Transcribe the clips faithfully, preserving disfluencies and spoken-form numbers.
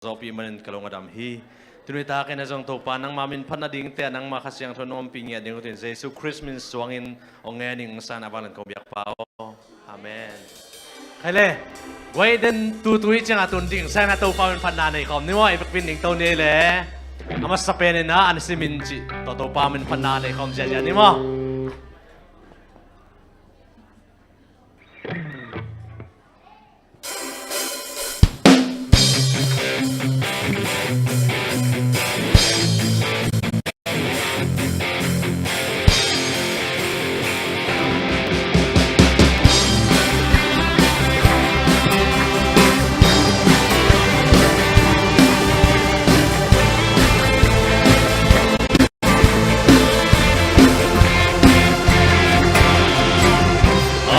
zawhpih manin ka lung a dam hi. Tuni takin ah zong Topa nangma min phat nadingte ah nangma Kha Siangtho nong ompih ngiat ding uh tun Jesu Khrist min suangin hong ngen ing. Sang a vanglian kong biak Pa aw. Amen. Khai le, guai den tutui ciangah tun ding sang a Topa min phatna nei khawm ni maw, ei vekpin ding to ni le. A masa pen in ah an simin cih tawh Topa min phatna nei khawm ziahziah ni maw.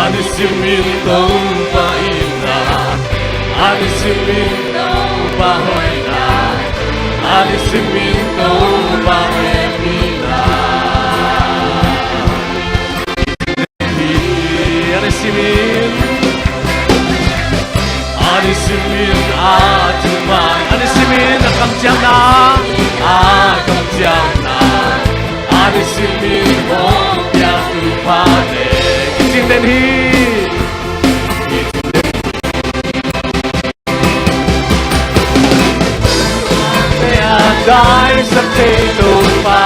An i simin Topa in ah, an i simin Topa hoihna, an i simin Topa hehpihna. Hi, an i simin, an i simin a thuman, an i simin a kamciamna, a kamciamna, an i simin hong piak thupha te. Kicing den hi. Te a daisak thei Topa,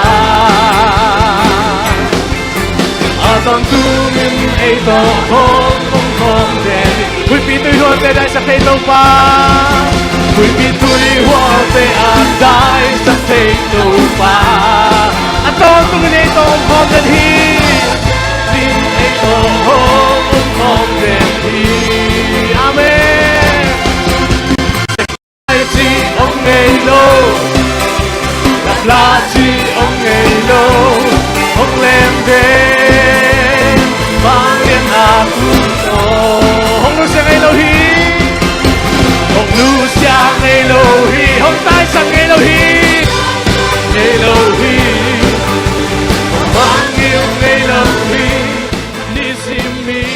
a tawntungin ei tawh hong om khawm den. Huihpi tuihualte daisak thei Topa, huihpi tuihualte a daisak thei Topa, a tawntungin ei tawh om khawm den hi. Nin ei tawh hong om khawm den hi. Amen. Ai ci om ngei lo, lapla ci om ngei lo, hong lem den, vanglian a tung aw. Hong nusia ngei lo hi, hong nusia ngei lo hi, hong taisan ngei lo hi, ngei lo hi, hong mangngilh ngei lo hi, nisim in.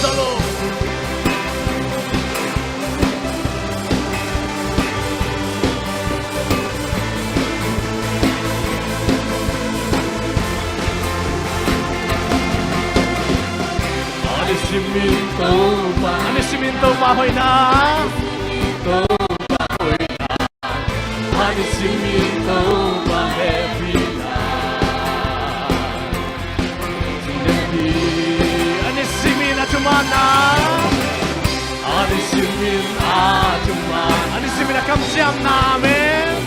Shalom. An i simin Topa, an i simin Topa hoihna, Topa hoihna. An i simin Topa hehpihna. An i simin a thumanna, an i simin a thuman, an i simin a kamciamna, amen.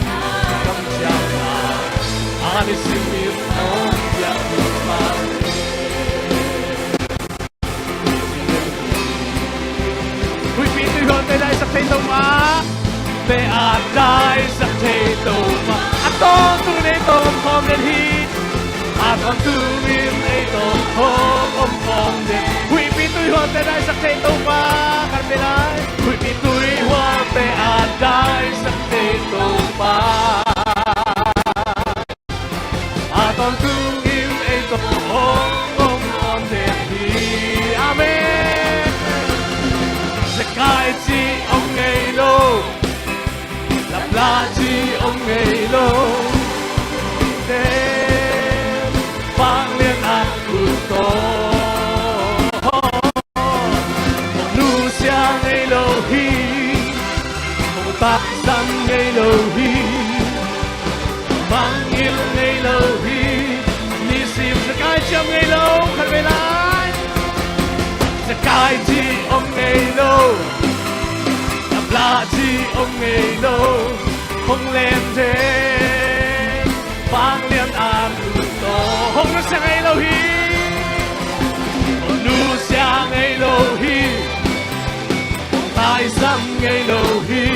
Kamciamna, an i simin a kamciamna. Huihpi tuihualte daisak thei Topa, te a daisak thei Topa, a tawntungin ei tawh om khawm den hi. A tawntungin ei tawh hong om khawm den. Huihpi tuihualte daisak thei Topa, khat vei lai. Huihpi tuihualte a daisak thei Topa, a tawntungin ei tawh hong om khawm den hi. Amen. Zekai ci om ngei lo, lapla ci om ngei lo, te vanglian a tung aw. Hong nusia ngei lo hi, hong taisan ngei lo hi, mangngilh ngei lo hi, nisim. Zekai ci om ngei lo, khat vei lai. Zekai ci om ngei lo, lapla ci om ngei lo, hong lem den, vanglian a tung aw. Hong nusia ngei lo hi, hong nusia ngei lo hi, hong taisan ngei lo hi,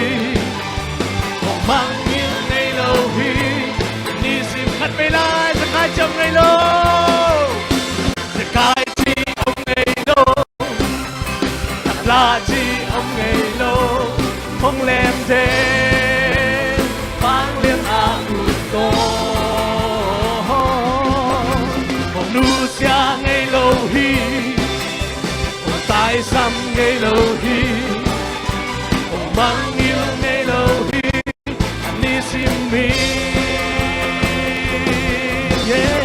hong mangngilh ngei lo hi, nisim. Khat vei lai. Zekai ci om ngei lo, zekai ci om ngei lo, lapla ci om ngei lo, hong lem den, vanglian a tung aw. Hong nusia ngei lo hi, hong taisan ngei lo hi, Mangngilh ngei lo hi a nisim hi. Yeah.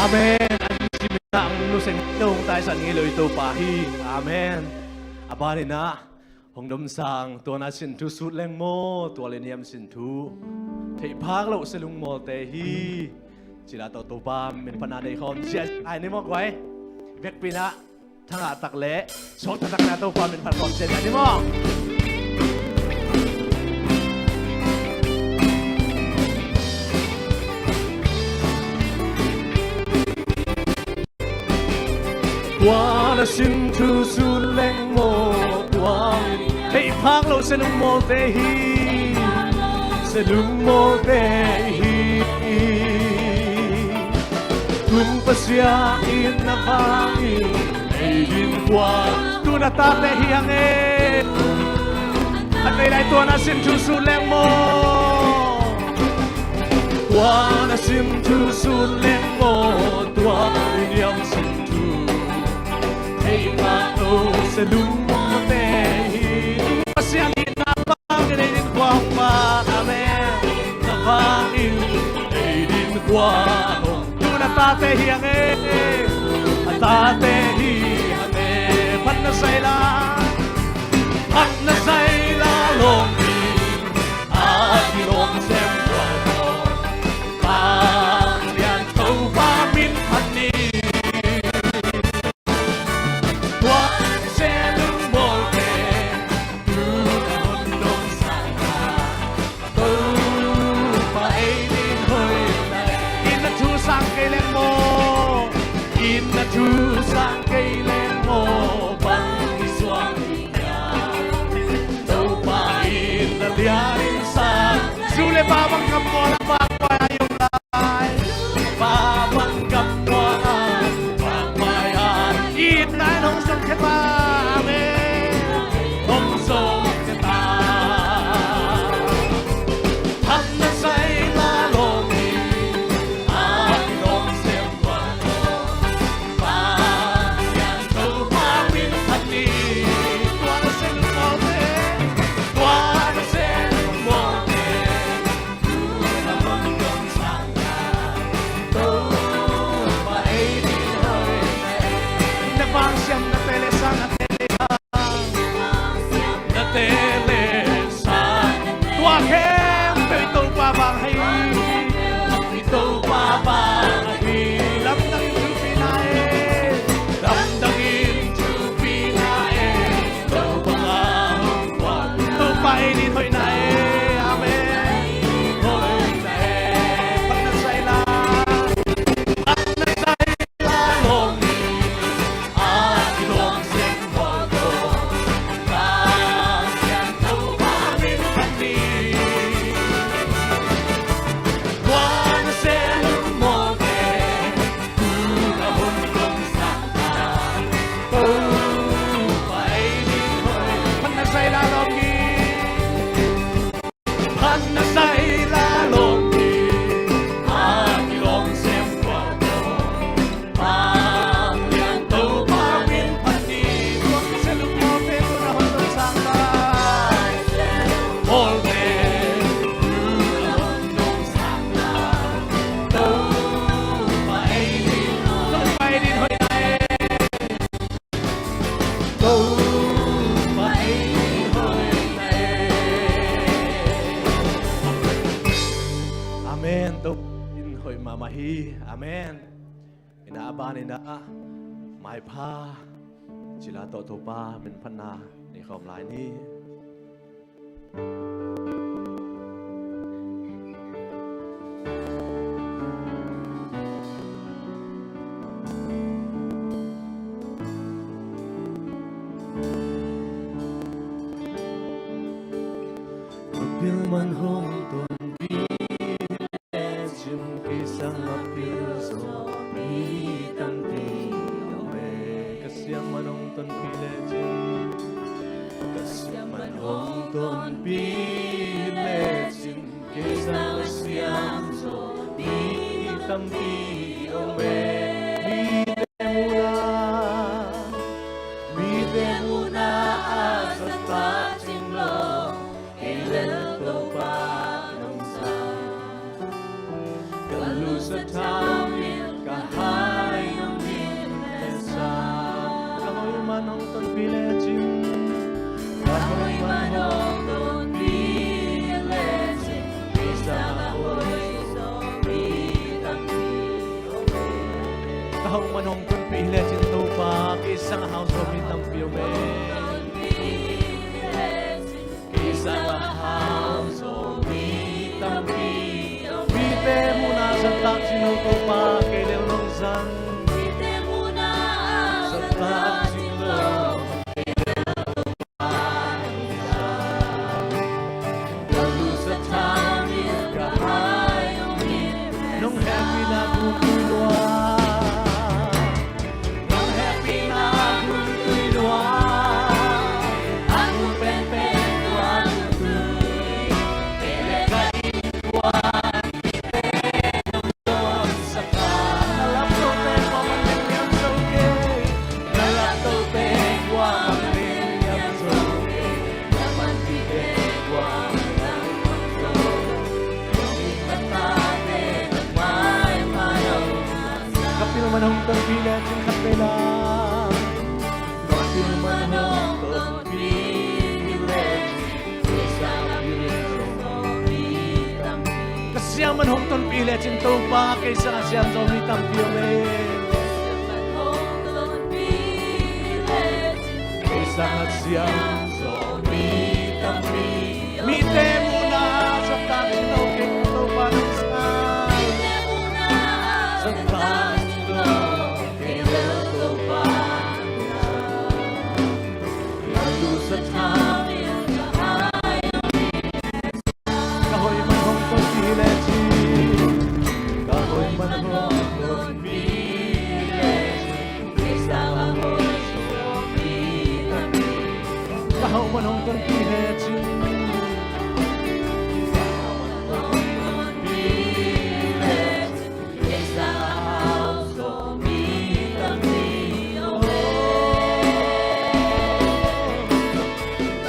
Amen. A nisim in ah hong nusia ngei lo, hong taisan ngei lo i Topa hi. Amen. A banin ah hong domsang, tuana sin thu sut leng maw, tua le niam sin thu theih phak loh sia lungmawlte hi. Ci-in ah tawh Topa min phatna nei khawm sia ai ni maw guai. Vekpi-in ah thangah tak le sawt taktak in ah Topa min phat khawm sia ai ni maw. Tuana sin thu sut leng maw, tua in theih phak loh sia lungmawlte hi, sia lungmawlte hi. Tung Pasian in na vangin ei din kua, tu-in a tate hi hang e. A nei lai, tuana sin thu sut leng maw. Tuana sin thu sut leng maw, tua le niam sin thu theih phak loh sia lungmawlte hi. Pasian in na vangin ei din kua hong pha, amen. Na vangin ei din kua hong, tu-in a tate hi hang e. A tate hi hang e. Phatna zai la, phatna zai la lawm hi. A kilawm sem tua tawh, Vanglian Topa min phat ni. Tua sia lungmawlte, tu-in a hong domsang a, Topa ei din hoih na e. Inn ah thu sang kei leng maw, inn ah thu sang kei leng maw, bang hi suak ding hiam. Topa in na lian in sang, zu le pa bang gam mual a, bang pai a i om lai. Pa bang gam mual a, bang pai a i it nai, hong zong khia ta. Amen. Hong zong khia ta. Phatna zai la lawm hi. A kilawm sem tua tawh, Vanglian Topa min phat ni. Tuana sia lungmawlte, tuana sia lungmawlte, tu-in a hong domsang a, Topa ei din hoih na e. Na vang siam, na tele sang, na tele sang, na tele sang, tua khempeuh i Topa vang hi. I Topa vang hi. Lamdang in thupi na e. Lamdang in thupi na e. Topa a hong kuan, Topa ei din hoih na e. Amen. Hoih na e. Phatna zai la, phatna zai la lawm hi. A kilawm sem tua tawh, Vanglian Topa min phat ni. Tuana sia lungmawlte, tu-in a hong domsang a, Topa ei din hoih. Phatna zai la lawm hi. Phatna zai la lawm hi. A kilawm sem tua tawh, Vanglian Topa min phat ni. Tua sia lungmawlte, tu-in a hong domsang a, lungmawlte, tu-in a hong domsang a, Topa ei din, Topa ei din hoih na e. Topa ei din hoih na e. Amen. Topa in hoih mahmah hi. Amen. Inn ah a banin ah maipha cila tawh Topa min phatna nei khawm lai ni. Pil man hong tonpih lecin, kei sang a pil zawh mi tampi om e. Ka siam man hong tonpih lecin, ka siam man hong tonpih Kei sang a siangtho mi tampi om e. Mite munah, mite munah a zahtak cing lo, kei lel Topa nong sang. Ka lungsim thamin ka hai nong min pen sang. Ka hoih man hong tonpih lecin, ka hoih man hong tonpih lecin, kei sang a hau Zomi tampi om e. Ka hoih man hong tonpih lecin Topa, kei sang a hau Zomi tampi om e. Kei sang a hau Zomi tampi om e. Mite munah zahtak cing lo Topa, kei lel nong sang. Mite munah zahtak cing lo, kei lel Topa nong sang. Ka lungsim thamin ka hai nong min pen sang. Nong hehpihna gun tui lua, nong hehpihna gun tui lua, a gun penpen tua gun tui, kei le ka innkuan mite nong dawnsak a. Na laptote kuaman nengniam zo kei, na laptote kuaman nengniam zo kei. Ka pil man hong tonpih lecin khat vei la. Ka pil man hong tonpih lecin, kei sang a pil Zomi tampi. Ka siang man hong tonpih lecin Topa, kei sang a siang Zomi tampi om e. Kei sang a siang Zomi tampi. Mite munah zahtak cing lo, kei Topa nong sang. Mite munah zahtak cing lo, kei lel Topa nong sang. Ka lungsim thamin ka hai nong min pen sang. Ka hoih man hong tonpih lecin, ka hoih man hong tonpih lecin, kei sang a hau Zomi tampi. Ka hoih man hong tonpih lecin, ka hoih man hong tonpih lecin, kei sang a hau Zomi tampi om e.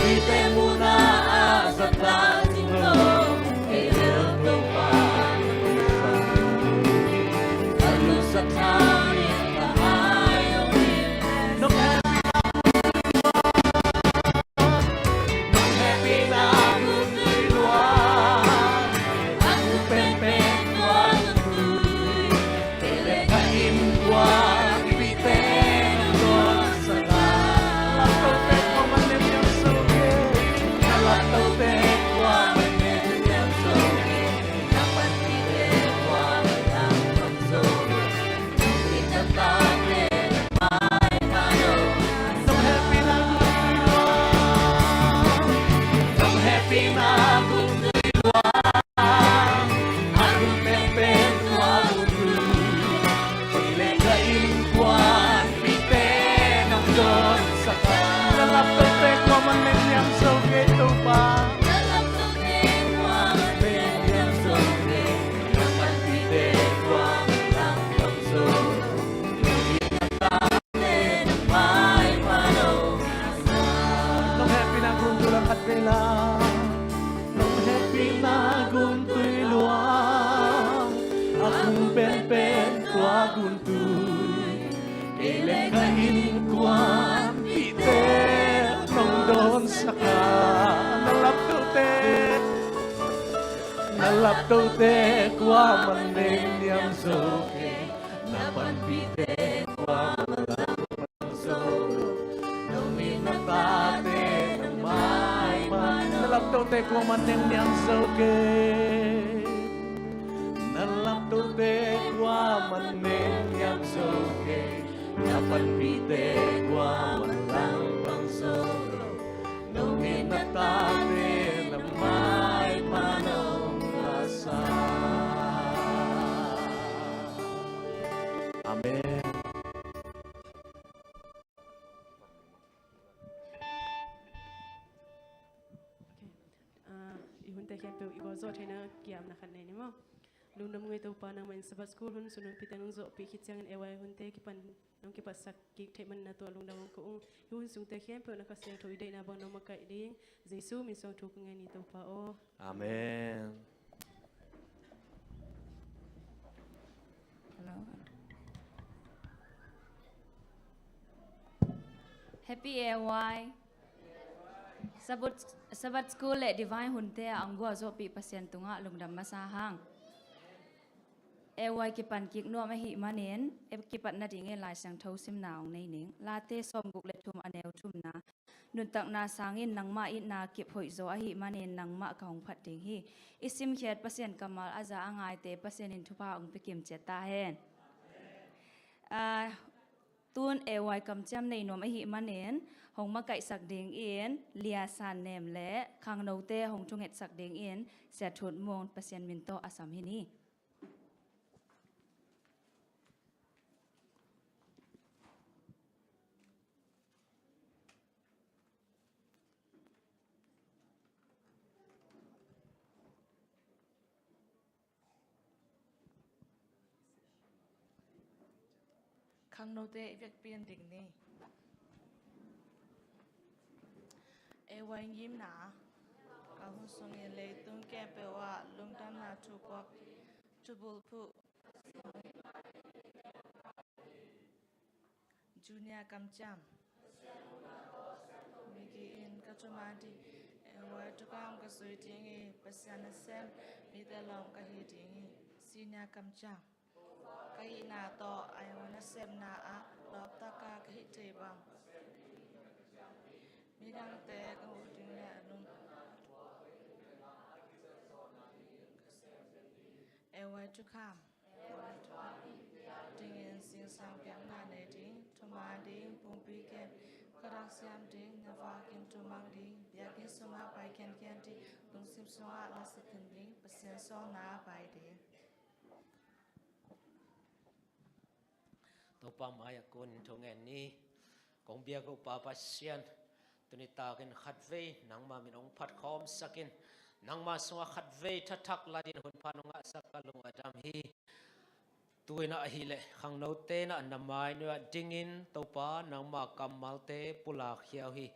Mite munah zahtak cing lo, kei lel Topa nong sang. Ka lungsim thamin ka hai nong min pen sang. Nong hehpihna gun tui lua, nong hehpihna gun tui lua, a gun penpen tua gun tui, kei le ka innkuan mite nong dawnsak a. Na laptote kuaman nengniam zo kei, na laptote kuaman nengniam zo kei, na panpihte kuaman langpang zo lo, nong it na tate nong maimang lo. Nong hehpihna gun tui lua, nong hehpihna gun tui lua, a gun penpen tua gun tui, kei le ka innkuan mite nong dawnsak a. Na laptote kuaman nengniam zo kei Topa, na laptote kuaman nengniam zo kei, na panpihte kuaman langpang zo lo, nong it na tate nong maimang lo. Nong hehpihna gun tui lua khat vei la. Nong hehpihna gun tui lua, a gun penpen tua gun tui, kei le ka innkuan mite nong dawnsak a. Na laptote, na laptote kuaman nengniam zo kei, na panpihte kuaman langpang zo lo, nong it na tate nong maimang lo. Na laptote kuaman nengniam zo kei, na laptote kuaman nengniam zo kei, na panpihte kuaman langpang zo lo, nong it na tate nong maimang lo. Amen. Ah, i hunte khempeuh i gualzawh theihna kiamna khat nei ni maw? Lungdam ngei Topa, nangmah in Sabbath school hun sung hun pite nong zawhpih khit ciangin A Y hunte kipan nong kipatsak kik theih manin na tua lungdam kong ko ung. Hih hun sungte khempeuh na Kha Siangtho i deihna bang nong makaih ding Jesu min suang thu kong ngen hi Topa aw. Amen. Hello. Happy A Y. Sabbath, Sabbath School le Divine hunte a hong gualzawhpih Pasian tungah lungdam masa hang. A Y kipan kik nuam ahih manin, A Y kipat nadingin Lai Siangtho simna hong nei ning. Late sawmguk le thum a neu thumna. Nuntakna sangin nangmah itna kip hoih zaw ahih manin nangmah ka hong phat ding hi. I simkhiat Pasian kammal a za a ngaite Pasian in thupha hong pia kim ciat ta hen. Ah, tun A Y kamciam nei nuam ahih manin hong makaihsak dingin Lia San Nem le khangnote hong thungetsak dingin Sia Thut Mung Pasian min tawh a sam hi ni. Khangnote i vekpi in ding ni. A Y ngimna. Ka hun sungin leitung khempeuh ah lungdamna thu puak, thubulphuh. Junior kamciam. Migi in ka thuman ding, A Y thukham ka zui ding hi, Pasian nasem mite lawm ka hi ding hi. Senior kamciam. Ka hihna tawh A Y nasepna ah lawptaka ka hih thei bang, midangte ka huh ding le a lung. A Y thukham. Dingin zingsang biakna nei ding, thuman ding pumpi kem, khuadak siam ding, na vakin thumang ding, biakinn sungah pai khiankhian ding, lungsim sungah lasakhin ding, Pasian sawlna pai ding. Topa mai-ah kun thungen ni. Kong biak uh Pa Pasian, tuni takin khatvei nangma min hong phatkhawmsak in, nangma sungah khatvei thathak latin hun pha nong ngahsak ka lung a dam hi. Tu-in ah ahih leh khangnote in ah na mai nuai-ah dingin Topa nangma kammalte pulak khia uh hi.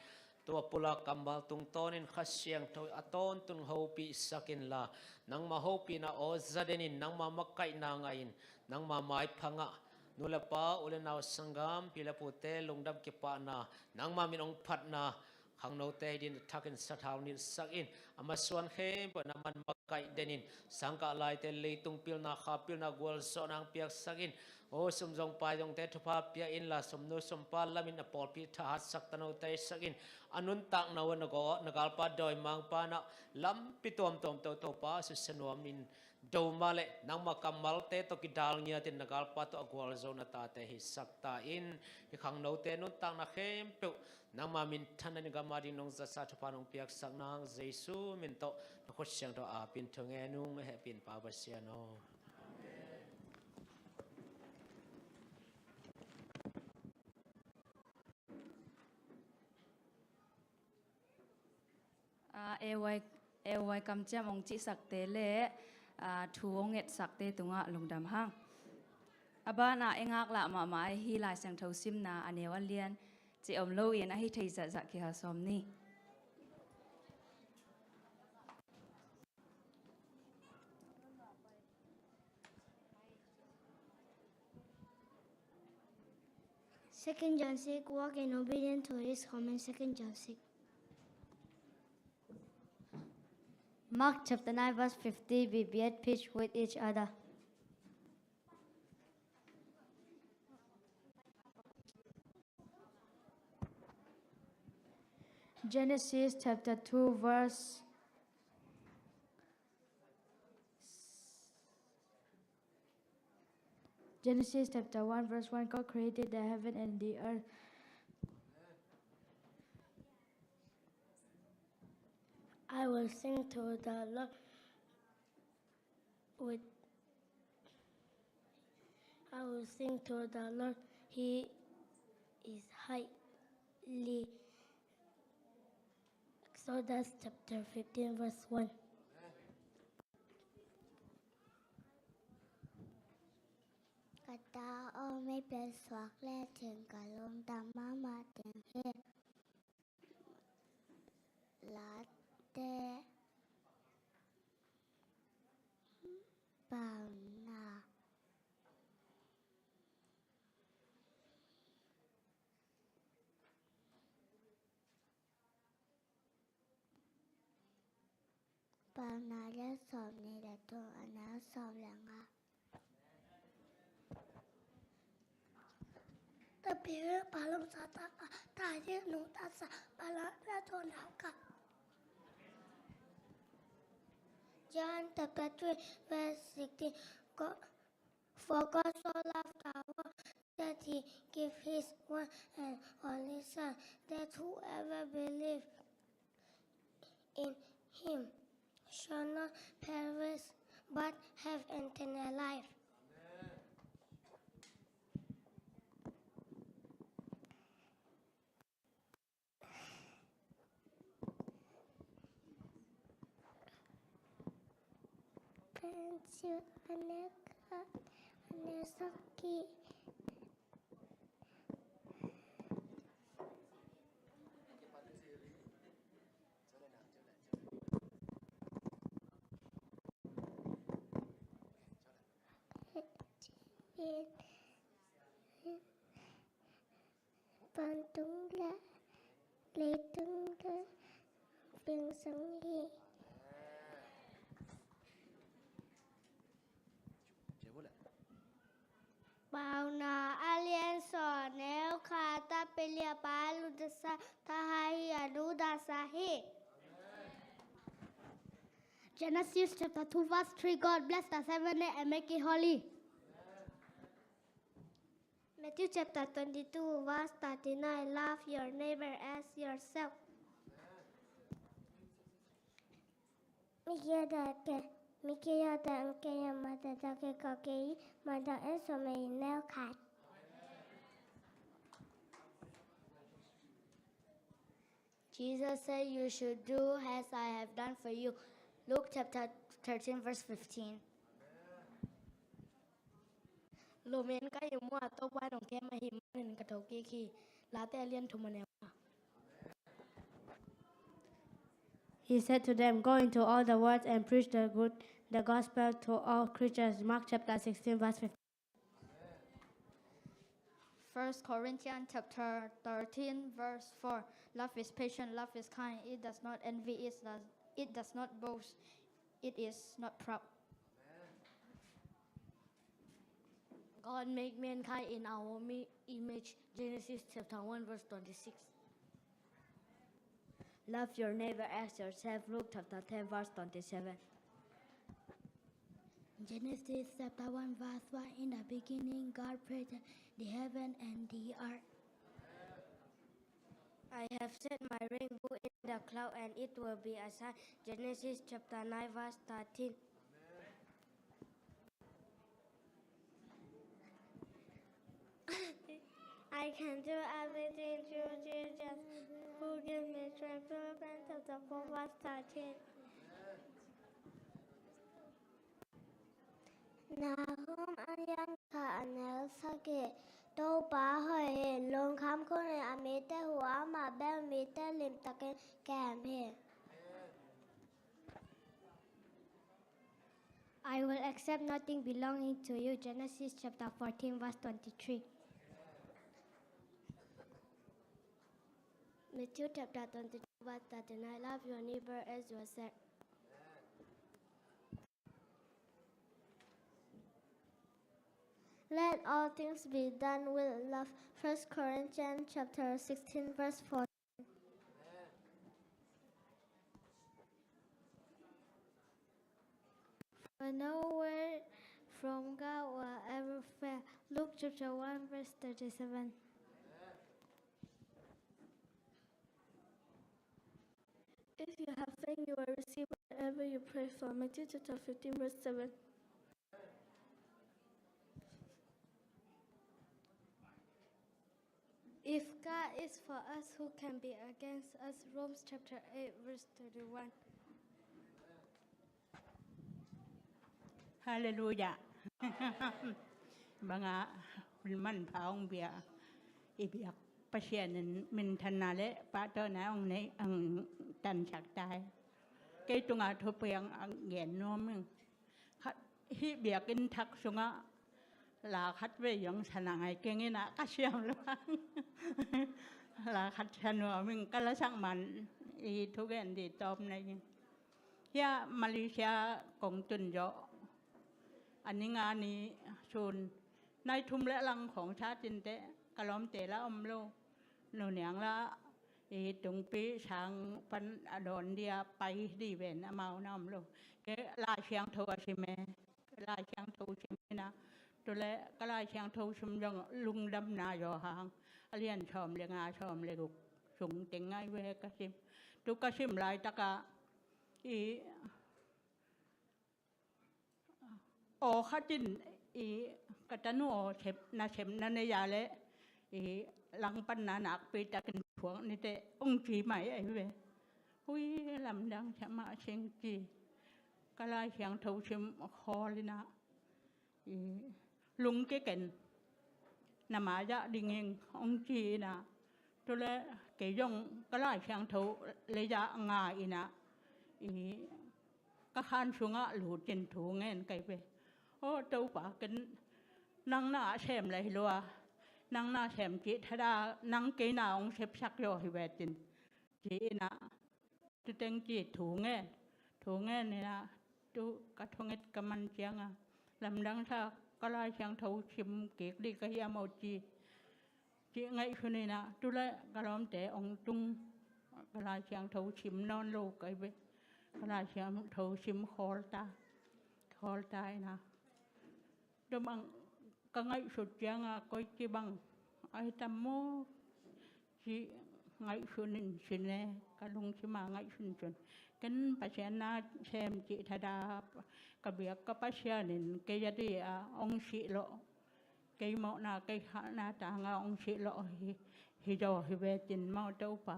Tua pulak kammal tungtawnin Kha Siangtho a tawntung hopihsak inla, nangma hopihna aw za den in, nangma makaihna ngah in, nangma maipha ngah, nu le pa, u le nau, sanggam, pi le pute lungdam kipahna, nangma min hong phatna, khangnote hi dingin a thakin sathau nilhsak in, a masuan khempeuh na man makaih den in, sangkah laite leitung pilna, kha pilna, gualzawhna hong piaksak in, aw sum zong pai zongte thupha pia inla, sumnu sumpa lamin a pawlpi thahatsak, tanote sak in, a nuntakna uh ah na gaw, na galpa dawimangpa in ah lampi tuamtuam tawh Topa susia nuam in, do mah leh nangma kammalte tawh kidal ngiatin na galpa tawh a gualzawhna tate hisak ta in, hih khangnote nuntakna khempeuh nangma minthanna in gam ading nong zatsa thupha nong piaksak nang Jesu min tawh na khut siangtho a ap in thungen ung, a hehpihna Pa Pasian aw. Ah, A Y, A Y kamciam hong cihsakte le, ah, thu hong ngetsakte tungah lungdam hang. A banah i ngaklah mahmah ahi Lai Siangtho simna a neu a lian cih om loin ahi thei zahzah kihal sawm ni. Second John six, walk in obedience to his command. Second John six. Mark chapter nine, verse fifty, be at peace with each other. Genesis chapter two, verse, Genesis chapter one, verse one, God created the heaven and the earth. I will sing to the Lord with, I will sing to the Lord. He is highly. Exodus chapter fifteen, verse one. Tua aw, mi piansuak le thingka lungdam mahmah ding hi. Late Paunak. Paunak lian sawmnih le thum, a neu sawm le nga. Tapi Palung sa ta, ta ye nu ta sa, Palung la to na ka. John chapter three, verse sixteen. God, for God so loved the world that he gave his one and only Son, that whoever believes in him shall not perish but have eternal life. Matthew, a neu khat, a neu sagih. Vantung le leitung le veng zong hi. Paunak a lian sawm, neu khat, tapi lian pa lungdam sa ta ha hi, a lungdam sa hi. Genesis chapter two verse three. God bless the seventh day and make it holy. Matthew chapter twenty-two verse thirty-nine. Love your neighbor as yourself. Mi kiang tawh, mi kiang tawh, kei a mata tawh kei ko kei, mata en so mei neu khat. Jesus said, "You should do as I have done for you." Luke chapter thirteen, verse fifteen. Lum in ka hih muh a, Topa in hong kem ahih manin ka thokik hi. Late a lian thum, a neu nga. He said to them, "Go into all the world and preach the good, the gospel to all creatures." Mark chapter sixteen, verse fifteen. First Corinthians chapter thirteen, verse four. Love is patient, love is kind. It does not envy, it does, it does not boast, it is not proud. God make mankind in our mi-, image. Genesis chapter one, verse twenty-six. Love your neighbor as yourself. Luke chapter ten, verse twenty-seven. Genesis chapter one, verse one. In the beginning, God created the heaven and the earth. I have set my rainbow in the cloud, and it will be a sign. Genesis chapter nine, verse thirteen. I can do everything through Jesus who gives me strength. Philippians chapter four, verse thirteen. Nahum a lian khat, a neu sagih. Topa hoih in, lungkham khun in, a mite huh a, amah bel mite limtakin kem hi. I will accept nothing belonging to you. Genesis chapter fourteen, verse twenty-three. Matthew chapter twenty-two, verse thirty-nine. Love your neighbor as yourself. Let all things be done with love. First Corinthians chapter sixteen, verse four. For no word from God will ever fail. Luke chapter one, verse thirty-seven. If you have faith, you will receive whatever you pray for. Matthew chapter fifteen, verse seven. If God is for us, who can be against us? Romans chapter eight, verse thirty-one. Hallelujah. Banga hun manpha hong bia i biak Pasian in minthanna le pahtawina hong nei hong tansak ta hi. Kei tungah thupiang a gen nuam ing. Khat, hih biakinn thak sungah la khat vei hong sa na ngai keng inah ka siam lo hang. La khat sa nuam ing ka lasak man i thugen di tawm na ing. Hia Malaysia kong tun zawh a ni nga ni sun nai thum le lang khawng sa cin teh ka lawmte la om lo. Nu Niang la i tungpi sang pan a dawn dia pai di ven amau na om lo. Kei Lai Siangtho a sim e. Lai Siangtho sim inah. Tu le ka Lai Siangtho sim zong lungdamna zaw hang a lian sawm le nga sawm le guk sung teng ngai ve ka sim. Tu ka sim laitakah i aw khat in i ka tanu aw sep na sep na nei a le i langpanna nakpi takin phuak ni teh hong ci mai ahi ve. Ui, lamdang sa mah sing ci. Ka Lai Siangtho sim khawl inah i lungke ken na ma zah ding ing hong ci inah. Tu le kei zong ka Lai Siangtho le zah nga inah i ka khan sungah lut in thu ngen kai ve. Aw Topa, ken nang na sem lai lua, nang na sem cih thada nang kei na hong sepsak zaw hi ve cin ci inah. Tu teng ci thu ngen, thu ngen inah tu ka thunget ka man cianga lamdang sa ka Lai Siangtho sim kik di ka hiam aw ci. Ci ngaihsun inah tu le ka lawmte hong tung ka Lai Siangtho sim nawn lo kai ve. Ka Lai Siangtho sim khawl ta, khawl ta inah. Tua bang ka ngaihsut cianga koici bang ahi tam maw ci ngaihsun in sin e, ka lungsim a ngaihsun sun. Ken Pasian na sem cih thada ka biak ka Pasian in kei a di a hong sih lawh. Kei mawhna kei khalna tanga hong sih lawh hi, hi zaw hi ve cin maw Topa.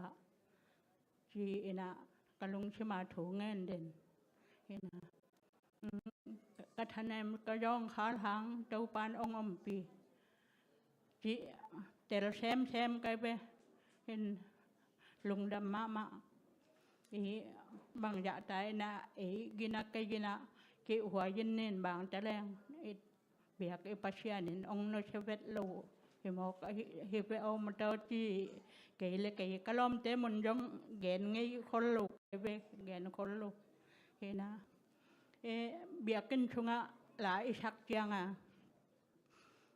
Ci inah ka lungsim a thu ngen den inah. Ka thanem ka zawngkhal hang Topan hong ompih cih tel semsem kai ve. In lungdam mahmah. I bang zahta inah ei ginah kei ginah kihhuai in nin bang ta leng i biak i Pasian in hong nusia vet lo hi mawk hi ve aw maw taw ci. Kei le kei ka lawmte mun zong gen ngei khol lo kai ve, gen khol lo. Hi na, biakinn sungah la i sak cianga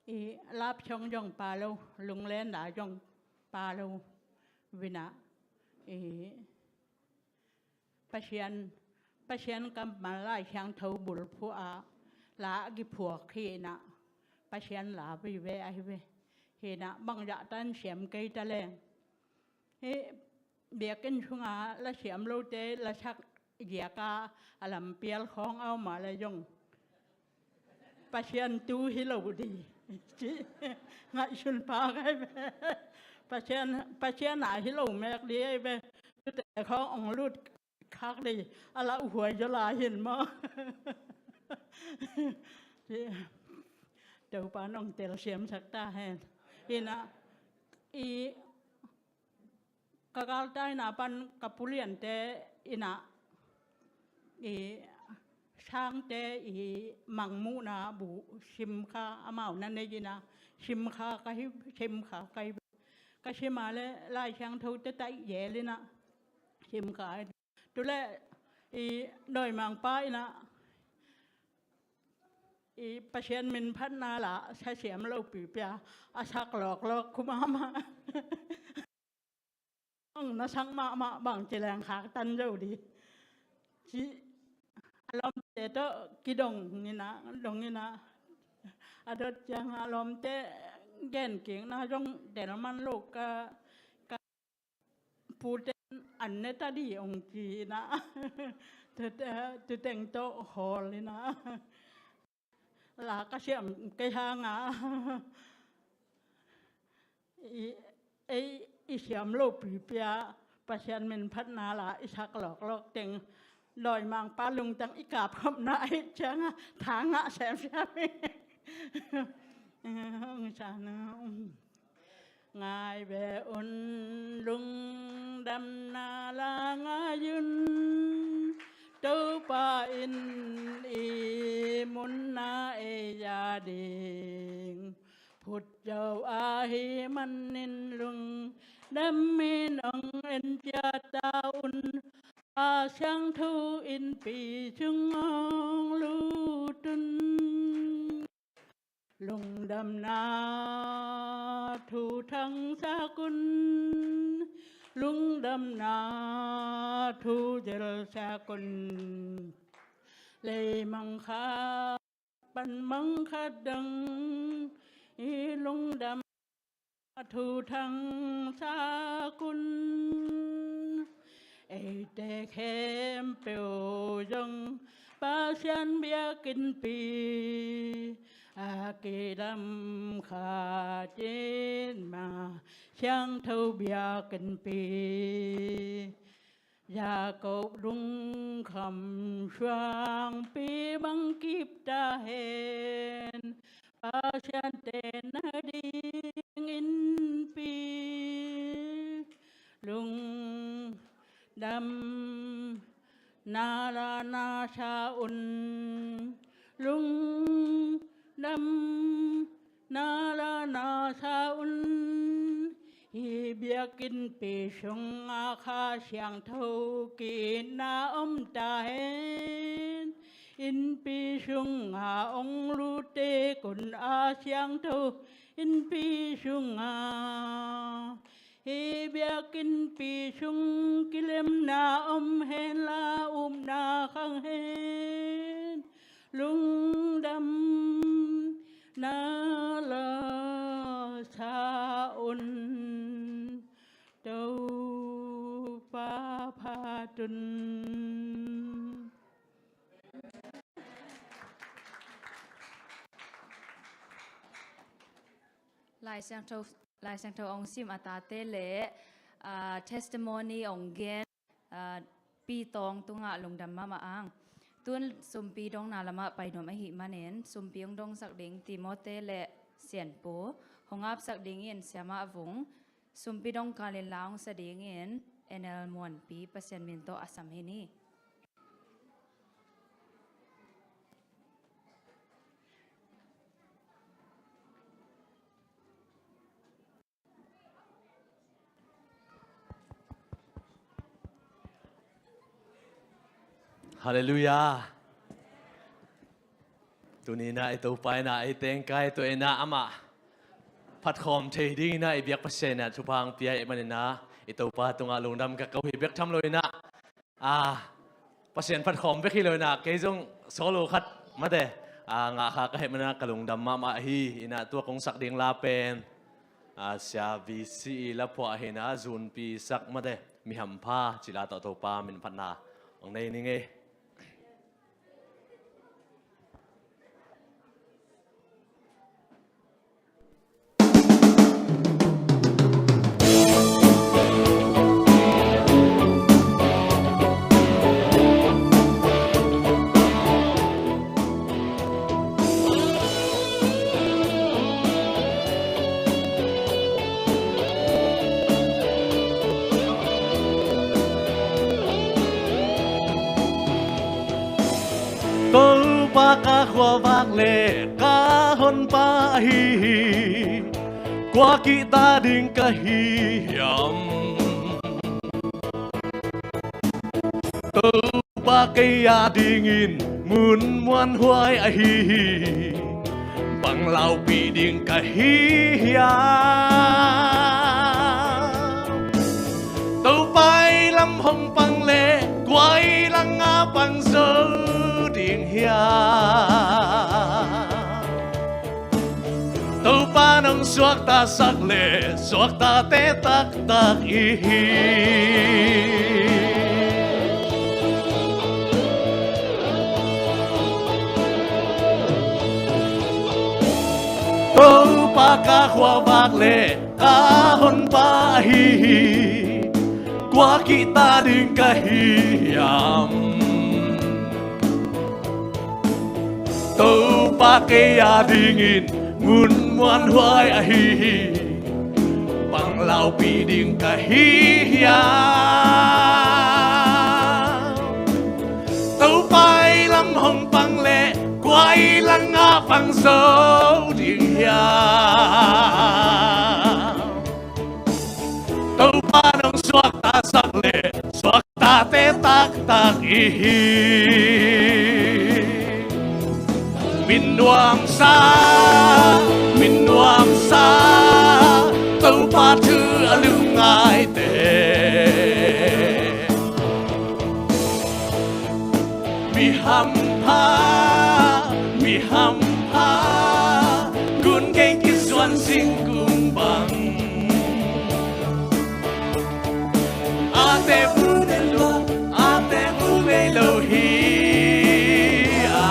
i lap song zong pha lo, lunglen la zong pha lo. Vinah i Pasian, Pasian kammal Lai Siangtho bulphuh a la a kiphuak hi na, Pasian la vive ahi ve. Hi na, bangzah tan siam kei ta leng hi biakinn sunga la siam lote la sak ziaka a lampial khawng a om a le zong Pasian tu hi lo di ci ngaihsun pha kai ve. Pasian, Pasian a hi lo mek di ai ve. Tute khawng ong lut khak di a lauhuai zaw lai hin maw? Topa nong telsiam sak ta hen. Hi na, i ka galtaina pan ka puliante ina i sangte i mangmuhna bu simkha amau na nei ina simkha ka hi, simkha ka hi. Ka sima le Lai Siangtho te taih zel ina simkha. Tule i dawimangpa ina i Pasian min phatna la sa siam lo pipia a sak lawklawk khumama. Ong na sak mahmah bang ci leng khak tan zo di. Ci a lawmte tawh kidong ina, dong ina a dot ciang a lawmte gen kikna zong del man lo ka, ka puten an ne ta di ong ci ina. Tute, tuteng tawh hawl ina. La ka siam kei hanga i, ei i siam lo pipia Pasian min phatna la i sak lawklawk teng dawimangpa lungtang i kapkhopna ahi cianga thangah semsiam hi. Hong sa na. Ngai ve un, lungdamna la ngai un, Topa in i munna ei a ding phut zo ahih manin lungdam in hong en ciat ta un. A siangtho innpi sung hong lut un. Lungdamna thu thangsak un, lungdamna thu zelsak un. Leimang khat pan mang khat dang i lungdam thu thangsak un. Eite khempeuh zong Pasian biakinnpi a kilam kha cin ma, siangtho biakinnpi Jakob lungkham suangpi bang kip ta hen. Pasian tenna ding innpi lungdamna la na sa un, lungdamna la na sa un. Hih biakinnpi sungah Kha Siangtho ki-itna om ta hen. Innpi sungah hong lut tek un, a siangtho innpi sungah. Hih biakinnpi sung kilemna om hen la, upna khang hen. Lungdamna la sa un, Topa phat un. Lai Siangtho, Lai Siangtho hong sim a tate le, ah, testimony hong gen, ah, Pi Tawng tungah lungdam mahmah ang. Tun sumpi dongna lamah pai nuam ahih manin sumpi hong dongsak ding Timote le Sianpu hong apsak dingin Siamah Vung, sumpi dongkalin la hong sa dingin N L Muanpi, Pasian min tawh a sam hi ni. Halleluiah. Tuni-in ah i Topa in ah ei tengkai tua in ah amah phatkhawm thei dingin ah i biak Pasian in ah thupha hong pia ahih manin ah i Topa tungah lungdam ka ko hi bek tham lo in ah, a, Pasian phatkhawm bek hi lo in ah kei zong solo khat mate, a, ngah kha ka hih manin ah ka lungdam mahmah hi. In ah tua kong sak ding la pen, a, Sia V C E la phuah hi in ah Zunpi sak mate, Mi Hampha ci la tawh Topa min phatna hong nei ning ei. Topa ka khuavak le ka honpa ahi hi, kua kihta ding ka hi hiam? Topa kei a dingin mun muanhuai ahi hi, bang laupih ding ka hi hiam? Topa i lam hong pang le kua i langah pang zo ding hiam? Topa nong suaktasak le suaktate taktak i hi. Topa ka khuavak le ka honpa ahi hi, kua kihta ding ka hi hiam? Topa kei a dingin mun muanhuai ahi hi. Bang laupih ding ka hi hiam? Topa ei lam hong pang leh kua ei lam ah pang zo ding hiam? Topa nong suakta sak leh suakta te taktak i hi. Min nuamsa, min nuamsa, Topa thu a lungngaite. Mi hampha, mi hampha, gun gei kisuan singkung bang. A te bu den lo, a te bu ngei lo hi. A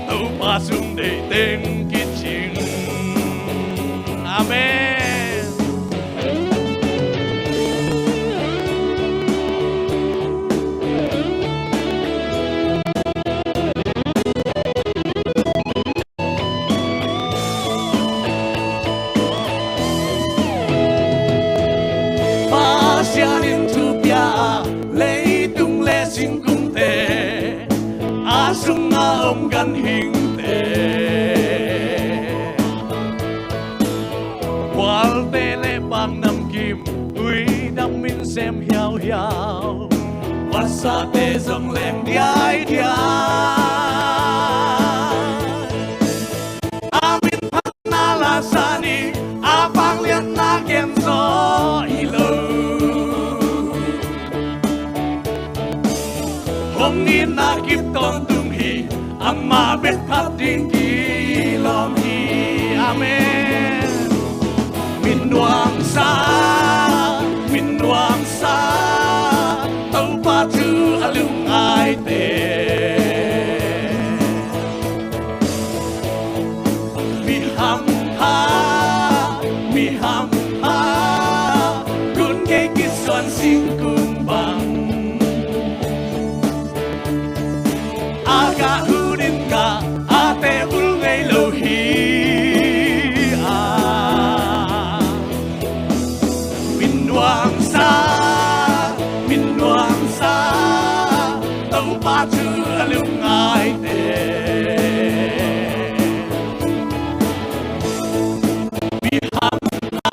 Topa sum deih teng kicing. Amen. Pasian in thu pia a, leitung le singkungte, a sungah om ganhingte, bualte le pak namkim, tuidam in sem hiauhiau, vasate zong leng diaidiai. A minphatna la sa ni, a vangliatna gen zaw hi lo. Hong itna kip tawntung hi, amah bek phat ding kilawm hi. Amen. Min nuamsa, min nuamsa, Topa thu a lungngaite. Mi hampha, mi hampha, gun gei kisuan singkung bang. A gah hun in gah, a te bul ngei lo hi. A min nuamsa, min nuamsa, Topa thu a lungngaite. Mi hampha,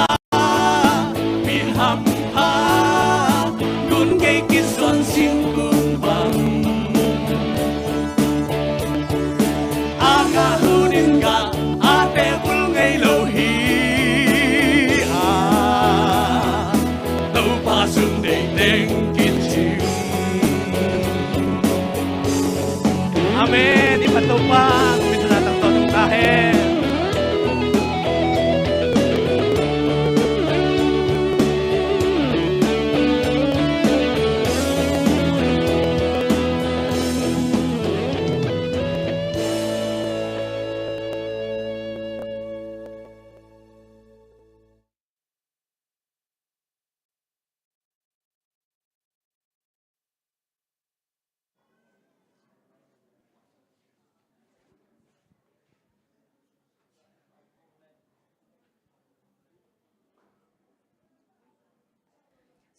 mi hampha, gun gei kisuan singkung bang. A gah hun in gah, a te bul ngei lo hi. A Topa sum deih teng kicing. Amen. I phat Topa min thang tang tawn ta hen.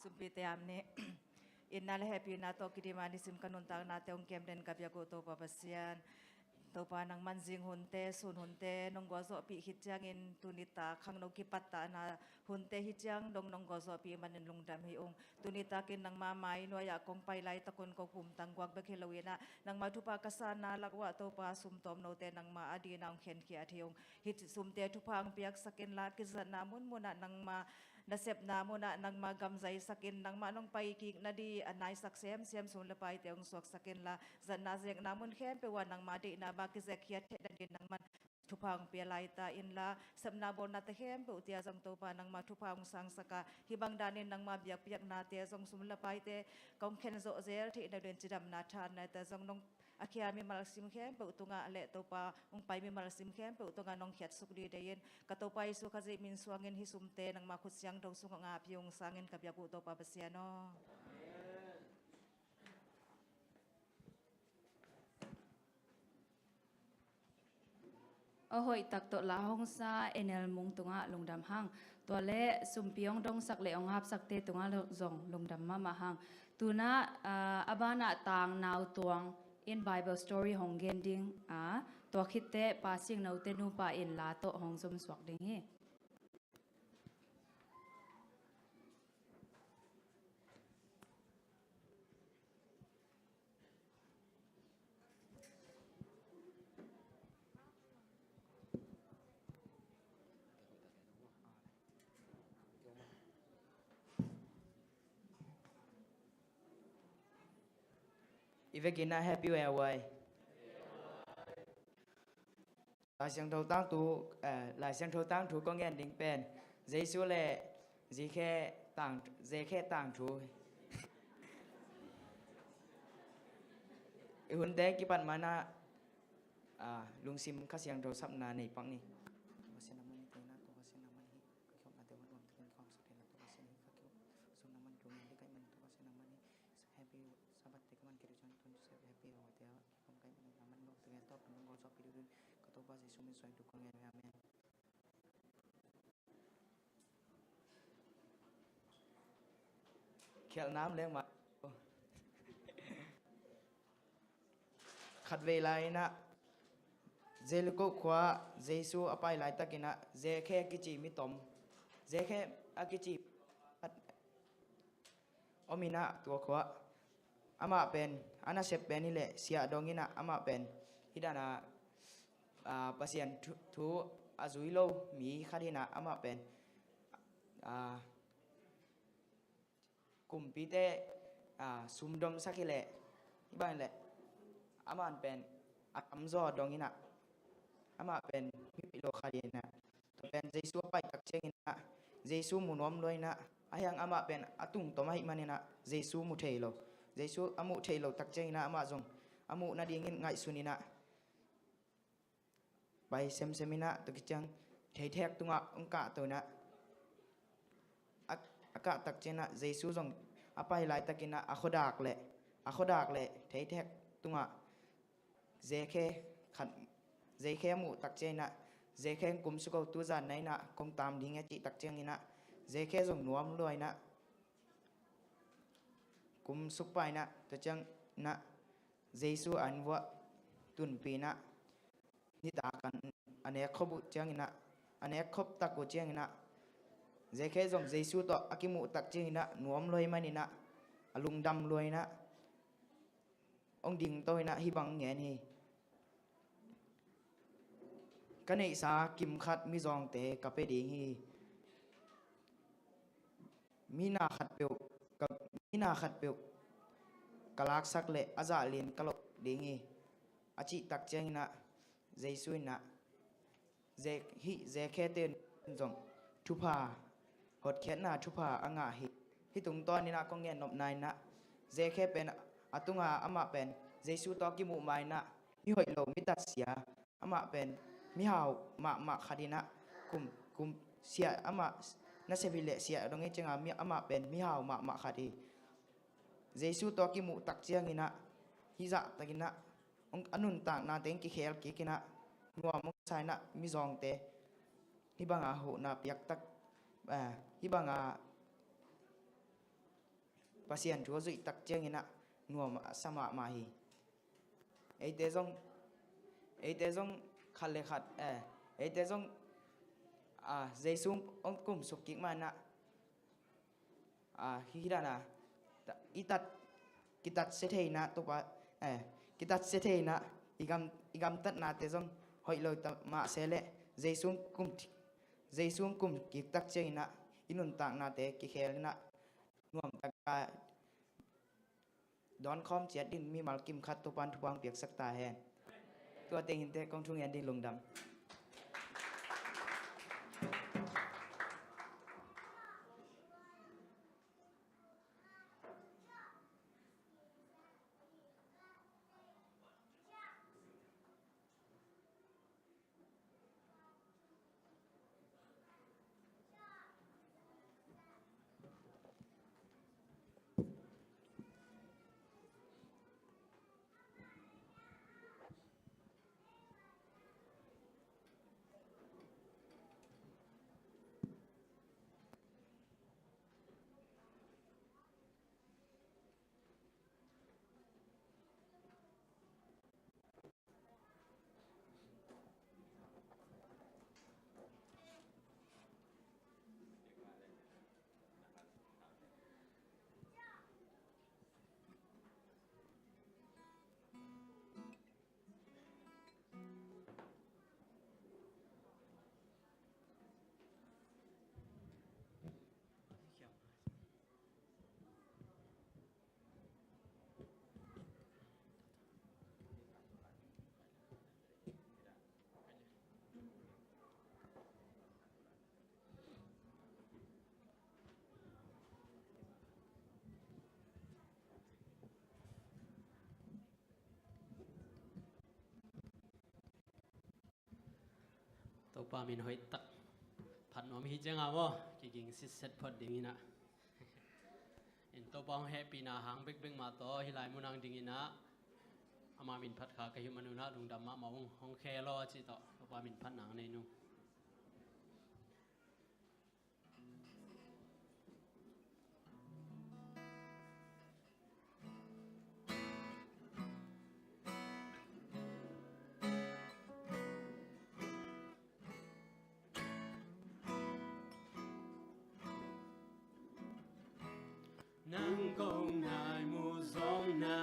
Sumpite, amen. Itna le hehpihna tawh kidim a nisim ka nuntaknate hong kem den ka biak uh Topa Pasian. Topa, nangman zing hunte, sun hunte nong gualzawhpih khit ciangin tuni tak khangno kipattahna hunte hi ciang dong nong gualzawhpih manin lungdam hi ung. Tuni takin nangma mai nuai-ah kong pai laitakun kong pumtang guak bek hi loin ah, nangma thupha ka sanna lak uah Topa, sum tawmnote nangma a dina hong khenkhiat hi ung. Hih sumte thupha hong piaksak inla, kizatna munmunah nangma nasepna munah nangma gamzaisak in, nangmah nong paikik nading a naisak semsem sum le paite hong suaksak inla, zatna zekna mun khempeuh ah nangma deihna bang kizekkhiat theih nading nangman thupha hong pia laita inla, sepna bawlnate khempeuh tia zong Topa nangma thupha hong sangsak a, hih bang danin nangma biakpiaknate zong sum le paite kong khen zawh zel theih nading cidamna thahatnate zong nong a khia mimal sim khempeuh tungah le Topa hong pai mimal sim khempeuh tungah nong khiatsuk dideiin, ka Topa Jesu Khazih min suangin hih sumte nangma khut siangtho sungah ngahpih ung sangin ka biak uh Topa Pasian aw. A hoih tak tawh la hong sa Enel Mung tungah lungdam hang. Tua le sumpi hong dongsak le hong hapsakte tungah zong lungdam mahmah hang. Tunah, ah, a banah Tang Nau Tuang in Bible story hong gen ding a, tua khitteh Pa Sing Note nupa in la tawh hong zomsuak ding hi. I vekin ah Happy Way a uai. Lai Siangtho tangthu, eh, Lai Siangtho tangthu kong gen ding pen Jesu le Zekhe tang, Zekhe tangthu. I hunte kipat manah, ah, lungsim Kha Siangtho sapna nei pak ni. Happy Sabbath te kaman kiri chang tun se happy hour te a kikom kai man na man bok te top man gol sop pidu dun ka Topa Jesu min suai tu kong en amen. Khial nam leng ma. Khatvei lai inah Jericho khua Jesu a pai laitakinah Zekhe kici mi tom, Zekhe a kici om inah tua khua amah pen a nasep pen hileh siah dong inah amah pen hih dana, ah, Pasian thu, thu a zui lo mi khat hinah amah pen, ah, kumpite, ah, sumdomsak hileh hih bang hileh amah pen a tamzaw dong inah amah pen mi hoih lo khat inah tua pen Jesu a pai tak cianginah Jesu mu nuam lua inah a hiang amah pen a tungtom ahih maninah Jesu mu thei lo. Jesu a muh thei lo tak cianginah amah zong a muh nadingin ngaihsun inah pai semsem inah tua kiciang theithek tungah hong kahto inah a, a kah tak cianginah Jesu zong a pai laitakinah a khuadak le a khuadak le theithek tungah Zekhe khat, Zekhe a muh tak cianginah Zekhe kum suko tuzan na inah kong tam ding a cih tak cianginah Zekhe zong nuam lua inah kum suk pa inah tua cianginah Jesu an vuah tunpi inah nitak an a nek khop uh cianginah a nek khop tak uh cianginah Zekhe zong Jesu tawh a kimuh tak cianginah nuam lua hi maninah a lungdam lua inah hong dingto inah hih bang ngen hi. Ka neihsa kim khat mizawngte ka pia ding hi. Mi na khatpeuh ka, mi na khatpeuh ka laksak leh a zah lian ka loh ding hi. A cih tak cianginah Jesu inah Ze-, hih Zekhete in zong thupha, hotkhiatna thupha a ngah hi. Hih tungtawninah kong gen nopna inah Zekhe pen a tunga amah pen Jesu tawh kimuh ma inah mi hoih lo, mi tatsia, amah pen mihau mahmah khat inah kum, kum siah amah nasep hileh siah dong hi cianga mi, amah pen mihau mahmah khat hi. Jesu tawh kimuh tak cianginah hih zah takinah a nuntaknate in kikhel kikinah nuam hong sa inah mizawngte hih banga huhna piak tak, eh, hih banga Pasian thu a zuih tak cianginah nuam a sa mahmah hi. Eite zong, eite zong khat le khat, eh, eite zong, ah, Jesu hong kumsuk kik ma inah, ah, hih dana i tat, kitatsia theina Topa, eh, kitatsia theina i gam, i gamtatnate zong hoih lo ta mahse leh Jesu kum, Jesu kum kik tak cianginah i nuntaknate kikhel inah nuam taka dawnkhawm ciat ding mimal kim khat Topan thupha hong piaksak ta hen. Tua teng hinte kong thungen ding lungdam. Pa min hoih tak phat nuam hi ciang a maw, kiging sitset phot ding in ah. In Topa hong hehpihna hang bekbek mah tawh hih lai mun hang ding in ah, ama min phat kha ka hih man un ah lungdam mahmah ung. Hong khel aw cih tawh Topa min phat nang nei nung. Nang kong nai mu zong na,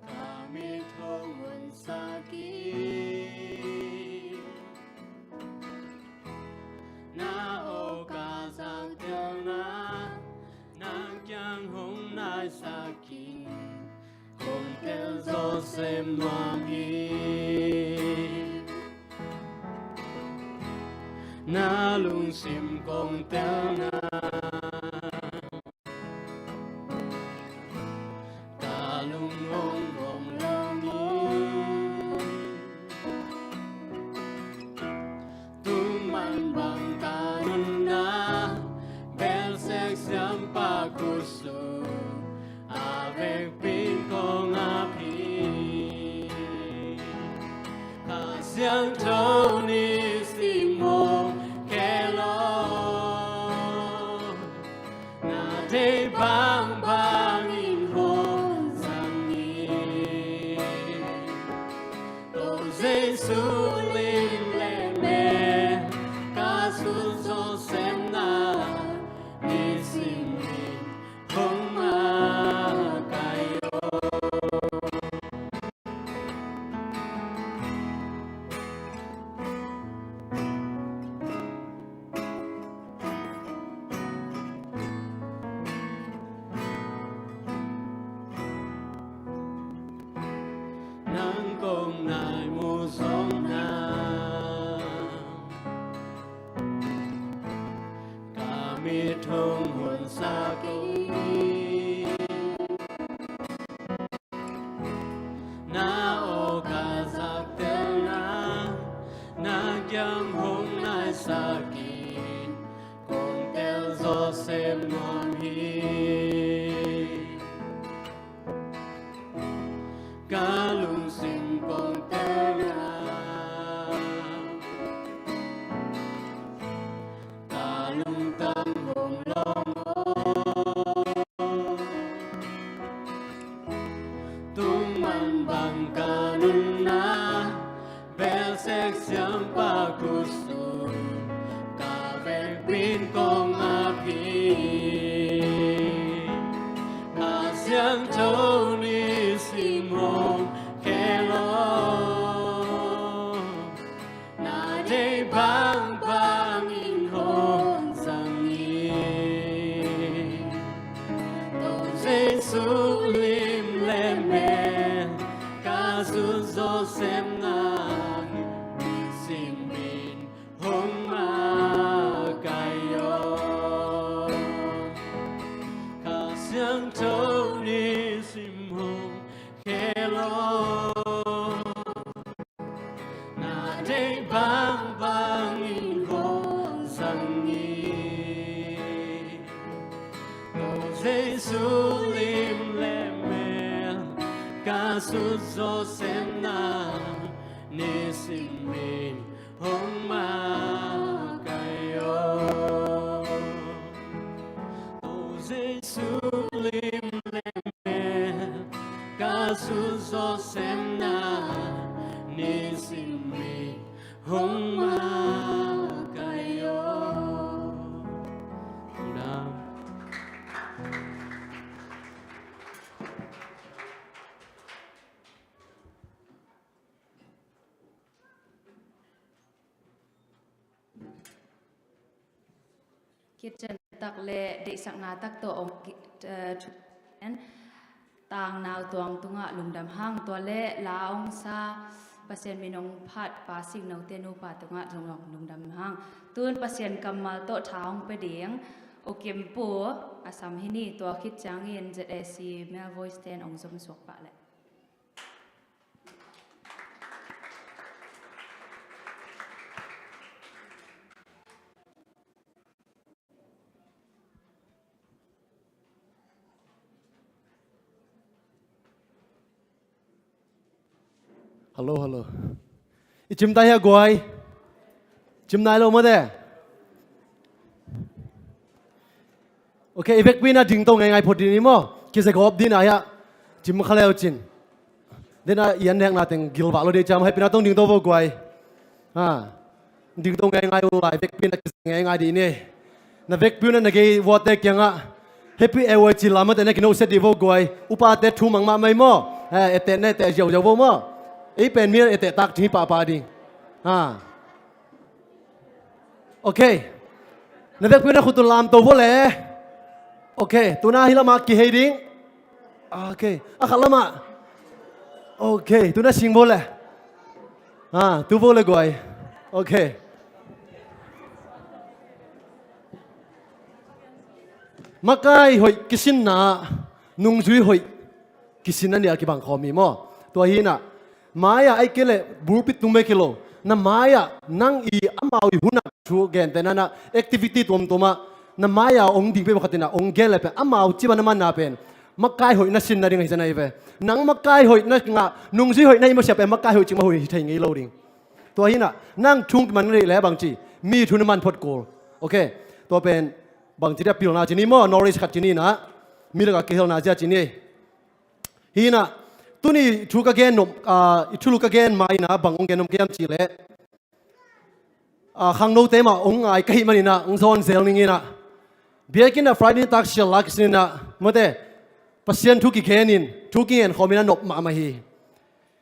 ka mit hong hun sak hi. Na aw ka zak tel na, nang kiang hong nai sak hi. Kong tel zawh sem nuam hi. Na lungsim kong tel na, ka lung hong hong long hi. Tung man bang ka nunna, bel sek siampa khutsung, a vekpi in kong ap hi. Kha Siangtho Nisim hong khel aw, na deih bangbang in hong zang hi. Topa Jesu lim le mel ka sut zawh sem na, nisim in hong makaih aw. Nang kong nai mu zong na, ka mit hong hun sak hi. Na aw ka zak tel na, nang kiang hong nai sak hi. Kong tel zawh sem nuam hi. Ka lungsim kong tel na, ka lungtang hong long aw. Tung man bang ka nunna, bel sek siampa khutsung, ka vekpi in kong ap hi. Kha Siangtho Nisim hong khel aw, na deih bangbang in hong zang hi. Topa Jesu lim le mel ka sut zawh sem na, nisim in hong makaih aw. Kha Siangtho Nisim hong khel aw, na deih bangbang in hong zang hi. Topa Jesu lim le mel ka sut zawh sem na, nisim in hong makaih aw. Topa Jesu lim le mel ka sut zawh sem na, nisim in hong makaih aw. Khitcian tak le deihsakna tak tawh hong ki-, eh, thu-, taang nau tuang tungah lungdam hang, tua le la hong sa Pasian min hong phat Pa Sing Note nupa tungah zong lungdam hang. Tun Pasian kammal tawh tha hong pia ding U Kim Pu a sam hi ni, tua khit ciangin Z A C Male Voice ten hong zom suak pah leh. Hallo, hallo. I cim ta hia guai? Cim nai lo mate. Ok, i vekpi na dingto ngaingai phot ding ni maw? Kizegawp ding na hia? Cim kha leu cin. Dena i an nekna teng gilvah lo dei ciam, hehpihna tong dingto vo guai. Ha. Dingto ngaingai uh lai, vekpi na kizek ngaingai dih ni. Na vekpi uh na na gei vuate kiangah happy hour ci lamate na kinoset dih vo guai. Upate thu mang mahmah hi maw? Eh, ete na ete ziauziau vo maw? Ei pen mi ete tak ding hi pahpah ding. Ha. Ok. Na vekpi uh na khut uh lamto vo le. Ok, tuna hi lamah kihei ding. Ok, a khat lamah. Ok, tuna sing vo le. Ha, tu vo le guai. Ok. Makai hoih kisinna, nungzui hoih kisinna nih a kibang khawm hi maw? Tua hi na, mai-ah ai kei leh pulpit tung bek hi lo. Na mai-ah nang i amau i hunah thu gente na na activity tuamtuamah na mai-ah hong ding peuh pakhat in ah hong gen leh pen amau cibah na manna pen makai hoih na sinna ding ahi zen ahi ve. Nang makai hoih na ngah, nungzui hoih na hi masiah pen makai hoih cik mah hoih hi thei ngei lo ding. Tua hi na, nang thu kiman rih leh bangci mi thu na man phot kul. Ok. Tua pen bangci dia pilna ci ni maw, knowledge khat ci ni na, mi lakah kihelna zia ci ni. Hi na, tuni thu ka gen nop, ah, i thulu ka gen ma in ah bang hong gen nop ka hiam cih leh, ah, khangnote mah hong ngai ka hih manin ah hong zawn zel ning in ah. Biakinn ah Friday nitak sial la kisin in ah mate, Pasian thu kigen in, thu kigen khawm in ah nop mahmah hi.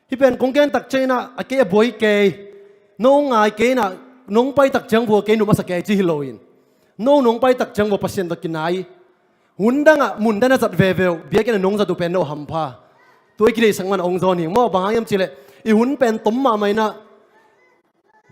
Hih pen kong gen tak ciangin ah a kei a buai kei, no hong ngai kei in ah, nong pai tak ciang vua kei nop a sa kei ci hi lo in. No nong pai tak ciang vua Pasian tawh kinai. Hun dangah mun dangah zat veve uh, biakinn ah nong zat uh pen no hampha. Tua i kideihsak man a hong zawn hi maw, bang hang hiam cih leh i hun pen tom mahmah in ah,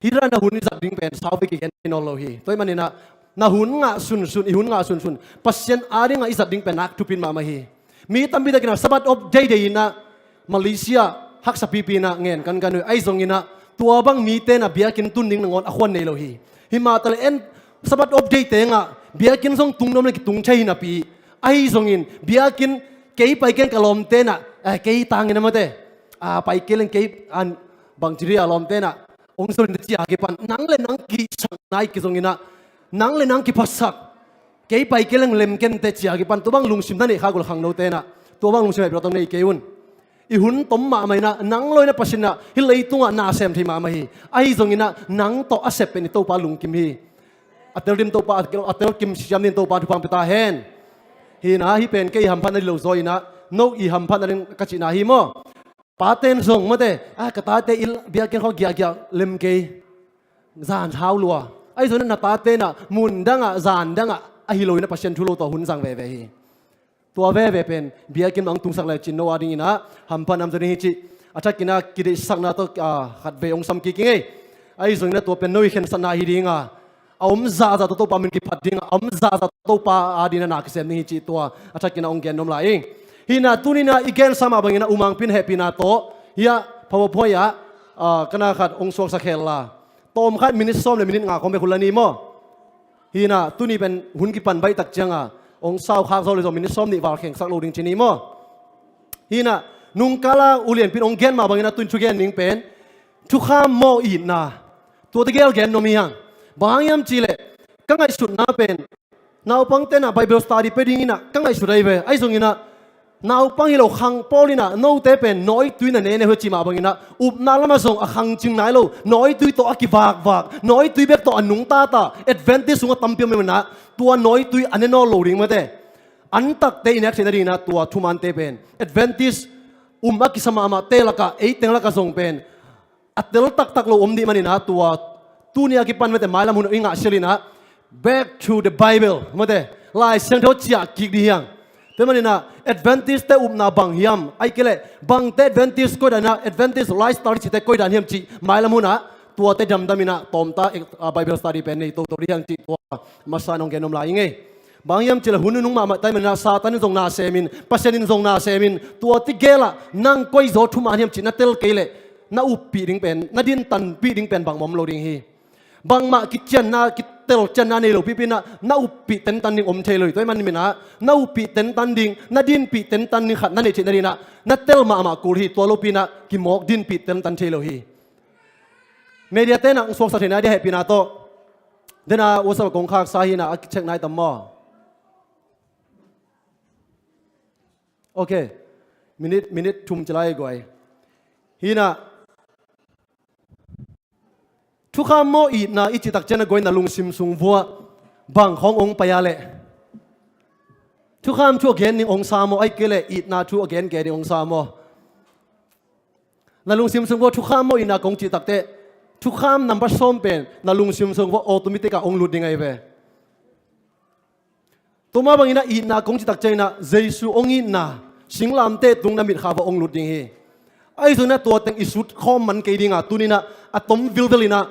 hih dan a hun i zat ding pen sau vei kigen thei nawn lo hi. Tua ahih manin ah na hun ngah sunsun, i hun ngah sunsun Pasian adingah i zat ding pen nak thupin mahmah hi. Mi tampi takin ah Sabbath off day day in ah Malaysia haksa pipi in ah ngen kankan uh hi. Ahi zongin ah tua bang mite in ah biakinn tun ding nangawn a khuan nei lo hi. Himah taleh en Sabbath off day tengah biakinn zong tung nuam leh kitung thei hi napi. Ahi zongin biakinn kei pai keng ka lawmte in ah, eh, kei tangin ah mate, ah, pai kei leng kei an bangci ri a lawmte in ah hong zolin te ci a kipan, nang le nang kisakna i kizongin ah, nang le nang kiphasak, kei pai kei leng lem kei inteh ci a kipan, tua bang lungsim na neih khak uh leh khangnote in ah tua bang lungsim hehpih lo tawh nei kei un. I hun tom mahmah in ah, nang lo in ah Pasian in ah hih leitungah na sem thei mahmah hi. Ahi zongin ah nang tawh a sep pen i Topa lungkim hi. A telkim Topa, a tel, a telkim siam dingin Topa thupha hong pia ta hen. Hi na, hih pen kei hamphatna ding lo zaw in ah, no i hamphatna ding ka cihna hi maw? Pate'n zong mate, ah, ka tate i biakinn khawng giahgiah lem kei, zan hau lua. Ahi zongin ah na tate in ah mun dangah zan dangah ahi lo in ah Pasian thu lo tawh hun zang veve hi. Tua veve pen biakinn mah hong tungsak leh cin no adingin ah hamphatna om zaw ding hi cih a thakin ah kideihsakna tawh, ah, khatvei hong sam kik ing ei. Ahi zongin ah tua pen no i khensatna hi ding a, a om zahzah tawh Topa min kiphat ding a, a om zahzah tawh Topa adingin ah na kisem ding hi cih tua a thakin ah hong gen nuam lai ing. Hi na, tuni in ah i gensa mah bangin ah U Mang Pin hehpihna tawh hiah PowerPoint ah, ah, ka na khat hong suaksak hen la. Tawm khat minit sawm le minit nga khawng bek hun la ni maw? Hi na, tuni pen hun kipan baih tak ciang a hong sau khak zo le zong minit sawm nih val khengsak lo ding ci ni maw? Hi na, nungkal a U Lian Pin hong gen mah bangin ah tun thugen ding pen thukham mawh itna, tuate gel gen nuam hi hang. Bang hang hiam cih leh ka ngaihsutna pen naupangte in ah Bible study pia dingin ah ka ngaihsut ahi ve. Ahi zongin ah naupang hi lo khang pawl in ah note pen nawitui na ne ne uh hi cih mah bangin ah upna lamah zong a khangcing nai lo, nawitui tawh a kivakvak, nawitui bek tawh a nungta ta Adventist sungah tampi om in ah, tua nawitui a ne nawn lo ding mate. An takte i nek theihna dingin ah tua thumante pen Adventist um a kisa mahmahte lakah, ei teng lakah zong pen a tel taktak lo om dih manin ah tua tuni a kipan mate mailam hun i ngahsial in ah back to the Bible mate, Lai Siangtho ciah kik dih hi hang. Tua manin ah Adventist-te upna bang hiam, ahih kei leh bangte Adventist koidan ah, Adventist lifestyle cihte koidan hiam cih mailam hun ah tuate damdam in ah tawmta, ah, Bible study pen nei toto dih hi hang cih tua masa in hong gen nuam lai ing ei. Bang hiam cih leh hun nunung mahmah ta ahih manin ah Satan in zong na semin, Pasian in zong na semin, tuate gel ah nang koi zaw thuman hiam cih na tel kei leh na uppih ding pen, na dintanpih ding pen bangmah om lo ding hi. Bangmah kicianna, kitelcianna nei lo pipi inah na uppih tentan ding om thei lo hi. Tua ahih manin ah na uppih tentan ding, na dinpih tentan ding khat na neih theih nading inah na tel mahmah kul hi. Tua lopi inah kimawk dinpih tentan thei lo hi. Media te inah hong suaksak theihna dia hehpihna tawh, dena WhatsApp ah kong khaksa hi inah a kicheck nai tam maw? Ok. Minute, minute thum ci lai guai. Hi inah, thukham maw itna i cih tak ciang a guai, na lungsim sung vuah bang khawng hong pai a leh, thukham thu a gen ding hong sa maw, ahih kei leh itna thu a gen kei ding hong sa maw? Na lungsim sung vuah thukham maw itna kong cih tak teh, thukham nambat sawm pen na lungsim sung vuah automatic ah hong lut ding ahi ve. Tua mah bangin ah itna kong cih tak ciang inah Jesu hong itna singlamteh tung na mitkha vuah hong lut ding hi. Ahi zongin ah tua teng i sut khawm man kei ding a, tuni inah a tom vilvel inah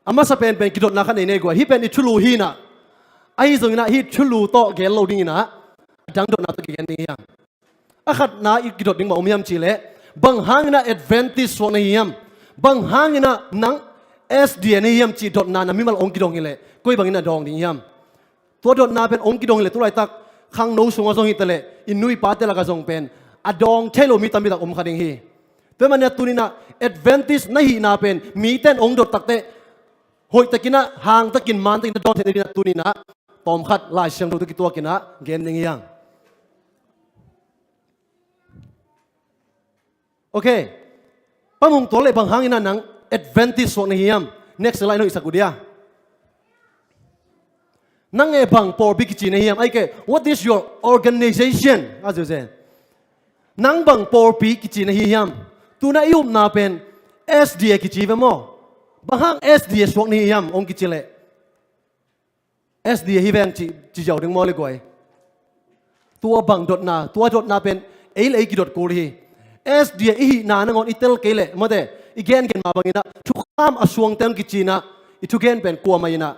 a masa penpen kidotna khat nei ni guai. Hih pen i thulu hi inah, ahi zongin ah hih thulu tawh gen lo ding inah a dang dotna tawh kigen ding hi hang. A khatna i kidot ding bang om hiam cih leh, bang hangin ah Adventist suak na hi hiam? Bang hangin ah nang S D A na hi hiam cih dotna na mimal hong kidong hi leh koi bangin a dawng ding hiam? Tua dotna pen hong kidong hi leh, tu laitak khangno sungah zong hi ta leh, i nu i pate lakah zong pen a dawng thei lo mi tampi tak om kha ding hi. Tua ahih manin ah tuni inah Adventist na hihna pen mite in hong dot tak teh hoihtakin ah, hangtakin, mantakin na dawn theih nading inah tuni inah tawmkhat Lai Siangtho tawh kituakin ah gen ding hi hang. Ok. Pa Mung Tual leh, bang hangin ah nang Adventist suak na hi hiam? Next slide in hoihsak uh dia. Nang e bang pawlpi kici na hi hiam? Ahih kei, what is your organization? A ziauziau. Nang bang pawlpi kici na hi hiam? Tu-in ah i upna pen S D A kici ve maw? Bang hang S D A suak na hi hiam hong kici leh, S D A hi veng ci, ci ziau ding maw le guai? Tua bang dotna, tua dotna pen ei le ei kidot kul hi. S D A i hihna nangawn i tel kei leh, mate, i gengen mah bangin ah thukham a suangte hong kici inah i thugen pen kuamah inah,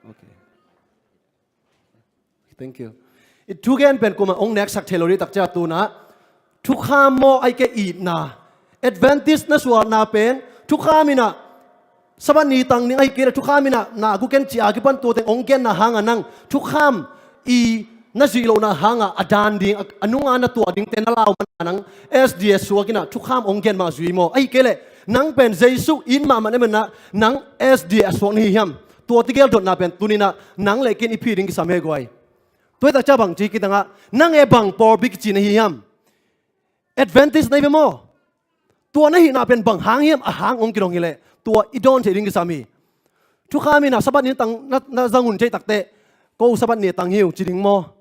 ok. Thank you. I thugen pen kuamah hong neksak thei lo ding tak ciang a, tu-in ah thukham maw, ahih kei leh itna. Adventist na suahna pen thukham inah Sabbath ni tang ding, ahih kei leh thukham inah na guken ci-a kipan tua teng hong genna hangah nang thukham i na zuih lohna hangah a dan ding, a, a nunga na tuah dingte na lau man a nang S D A suak inah thukham hong gen mah zui maw? Ahih kei leh nang pen Jesu it mahmah na hi manin ah nang S D A suak na hi hiam? Tua tegel dotna pen tuni inah nang le kei in i phi ding kisam hi guai. Tua hi tak ciang bang ci kidang ah, nang e bang pawlpi kici na hi hiam? Adventist na hi ve maw? Tua na hihna pen bang hang hiam a hang hong kidong hi leh tua i dawn theih ding kisam hi. Thukham inah Sabbath ni tang na, na zang un cih tak teh, ko Sabbath ni tang hi uh ci ding maw?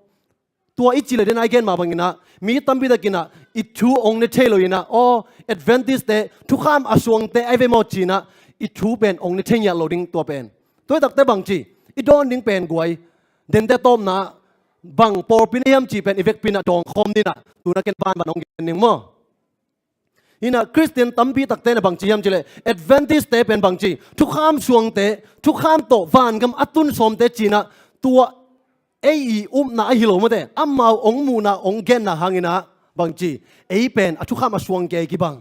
Tua i cih leh dena i gen mah bangin ah mi tampi takin ah i thu hong ne thei lo inah, aw, Adventist te thukham a suangte ahi ve maw ci-in ah i thu pen hong ne thei ngiat lo ding tua pen. Tua hi tak teh bang ci, i dawn ding pen guai, dente tawpna bang pawlpi na hiam cih pen i vekpi inah dawng khawm ni inah, tu-in ah ken banban hong gen ning maw? Inah Christian tampi takte na bang ci hiam cih leh, Adventist te pen bang ci, thukham suangte, thukham tawh vangam a tun sawmte ci-in ah, tua ei i upna ahi lo mate, amau hong muhna hong genna hangin ah bang ci, ei pen a thukham a suang kei kibang.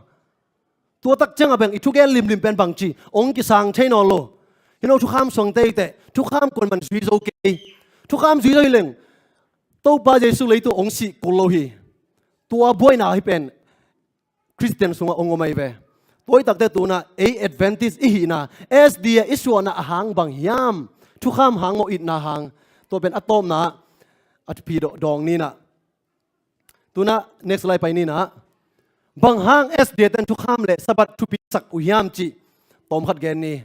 Tua tak ciangah bang i thugen limlim pen bang ci, hong kisang thei nawn lo. Hi no, thukham suangte hi teh, thukham kuaman zui zo kei. Thukham zui zo hi leng Topa Jesu leitung hong sih kul lo hi. Tua buaina hi pen Christian sungah hong om ahi ve. Tua hi tak teh tu-in ah ei Adventist i hihna, S D A i suahna a hang bang hiam? Thukham hang maw, itna hang? Tua pen a tawpna ah a thupi dawng ni inah. Tu-in ah next slide pai ni inah. Bang hang S D A ten thukham le Sabbath thupisak uh hiam cih tawmkhat gen ni.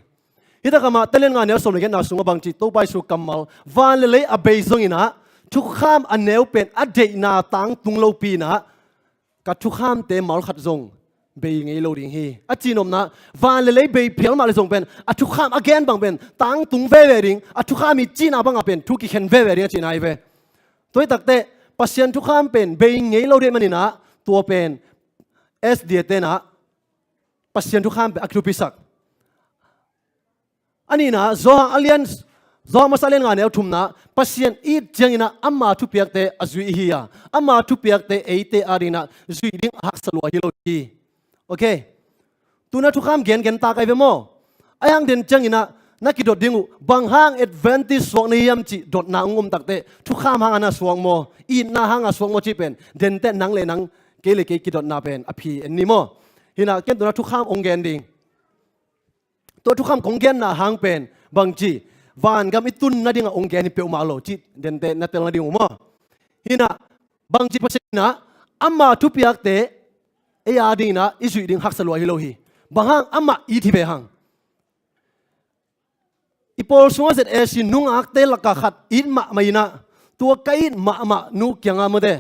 Hi tak ah Mate lian nga neu sawm le giatna sungah bang ci, Topa Jesu kammal, van le lei a bei zongin ah thukham a neu pen a deihna tangtung lopi inah ka thukhamte mal khat zong bei ngei lo ding hi, a cihnopna. Van le lei bei phial mah le zong pen a thukham a gen bang pen tangtung veve ding, a thukham i cihna bangah pen thu kikhen veve ding a cihna hi ve. Tua hi tak teh Pasian thukham pen bei ngei lo ding manin ah tua pen S D A ten ah Pasian thukham pen a kithupisak. A nihna, Johan a lian, Johan masa lian nga neu thumna, Pasian it ciangin ah ama thupiakte a zui hi a, ama thupiakte eite adingin ah zuih ding a haksa lua hi lo hi. Ok. Tu-in ah thukham gengen tak ahi ve maw? Ahi hang den ciangin ah na kidot ding uh. Bang hang Adventist suak na hiam cih dotna hong om takteh, thukham hanga na suak maw, itna hanga suak maw cih pen, denteh nang le nang, kei le kei kidotna pen a phi en ni maw. Hi-in ah ken tu-in ah thukham hong gen ding. Tua thukham kong genna hang pen bangci, vangam i tun nadingah hong gen hi peuhmah lo cih denteh na tel nading uh maw. Hi-in ah bangci, Pasian in ah ama thupiakte ei adingin ah i zuih ding haksa lua hi lo hi. Bang hang? Amah it hi ve hang. I pawl sungah Z A C nungakte lakah khat it mahmah in ah, tua ka it mahmah nu kiangah mawte,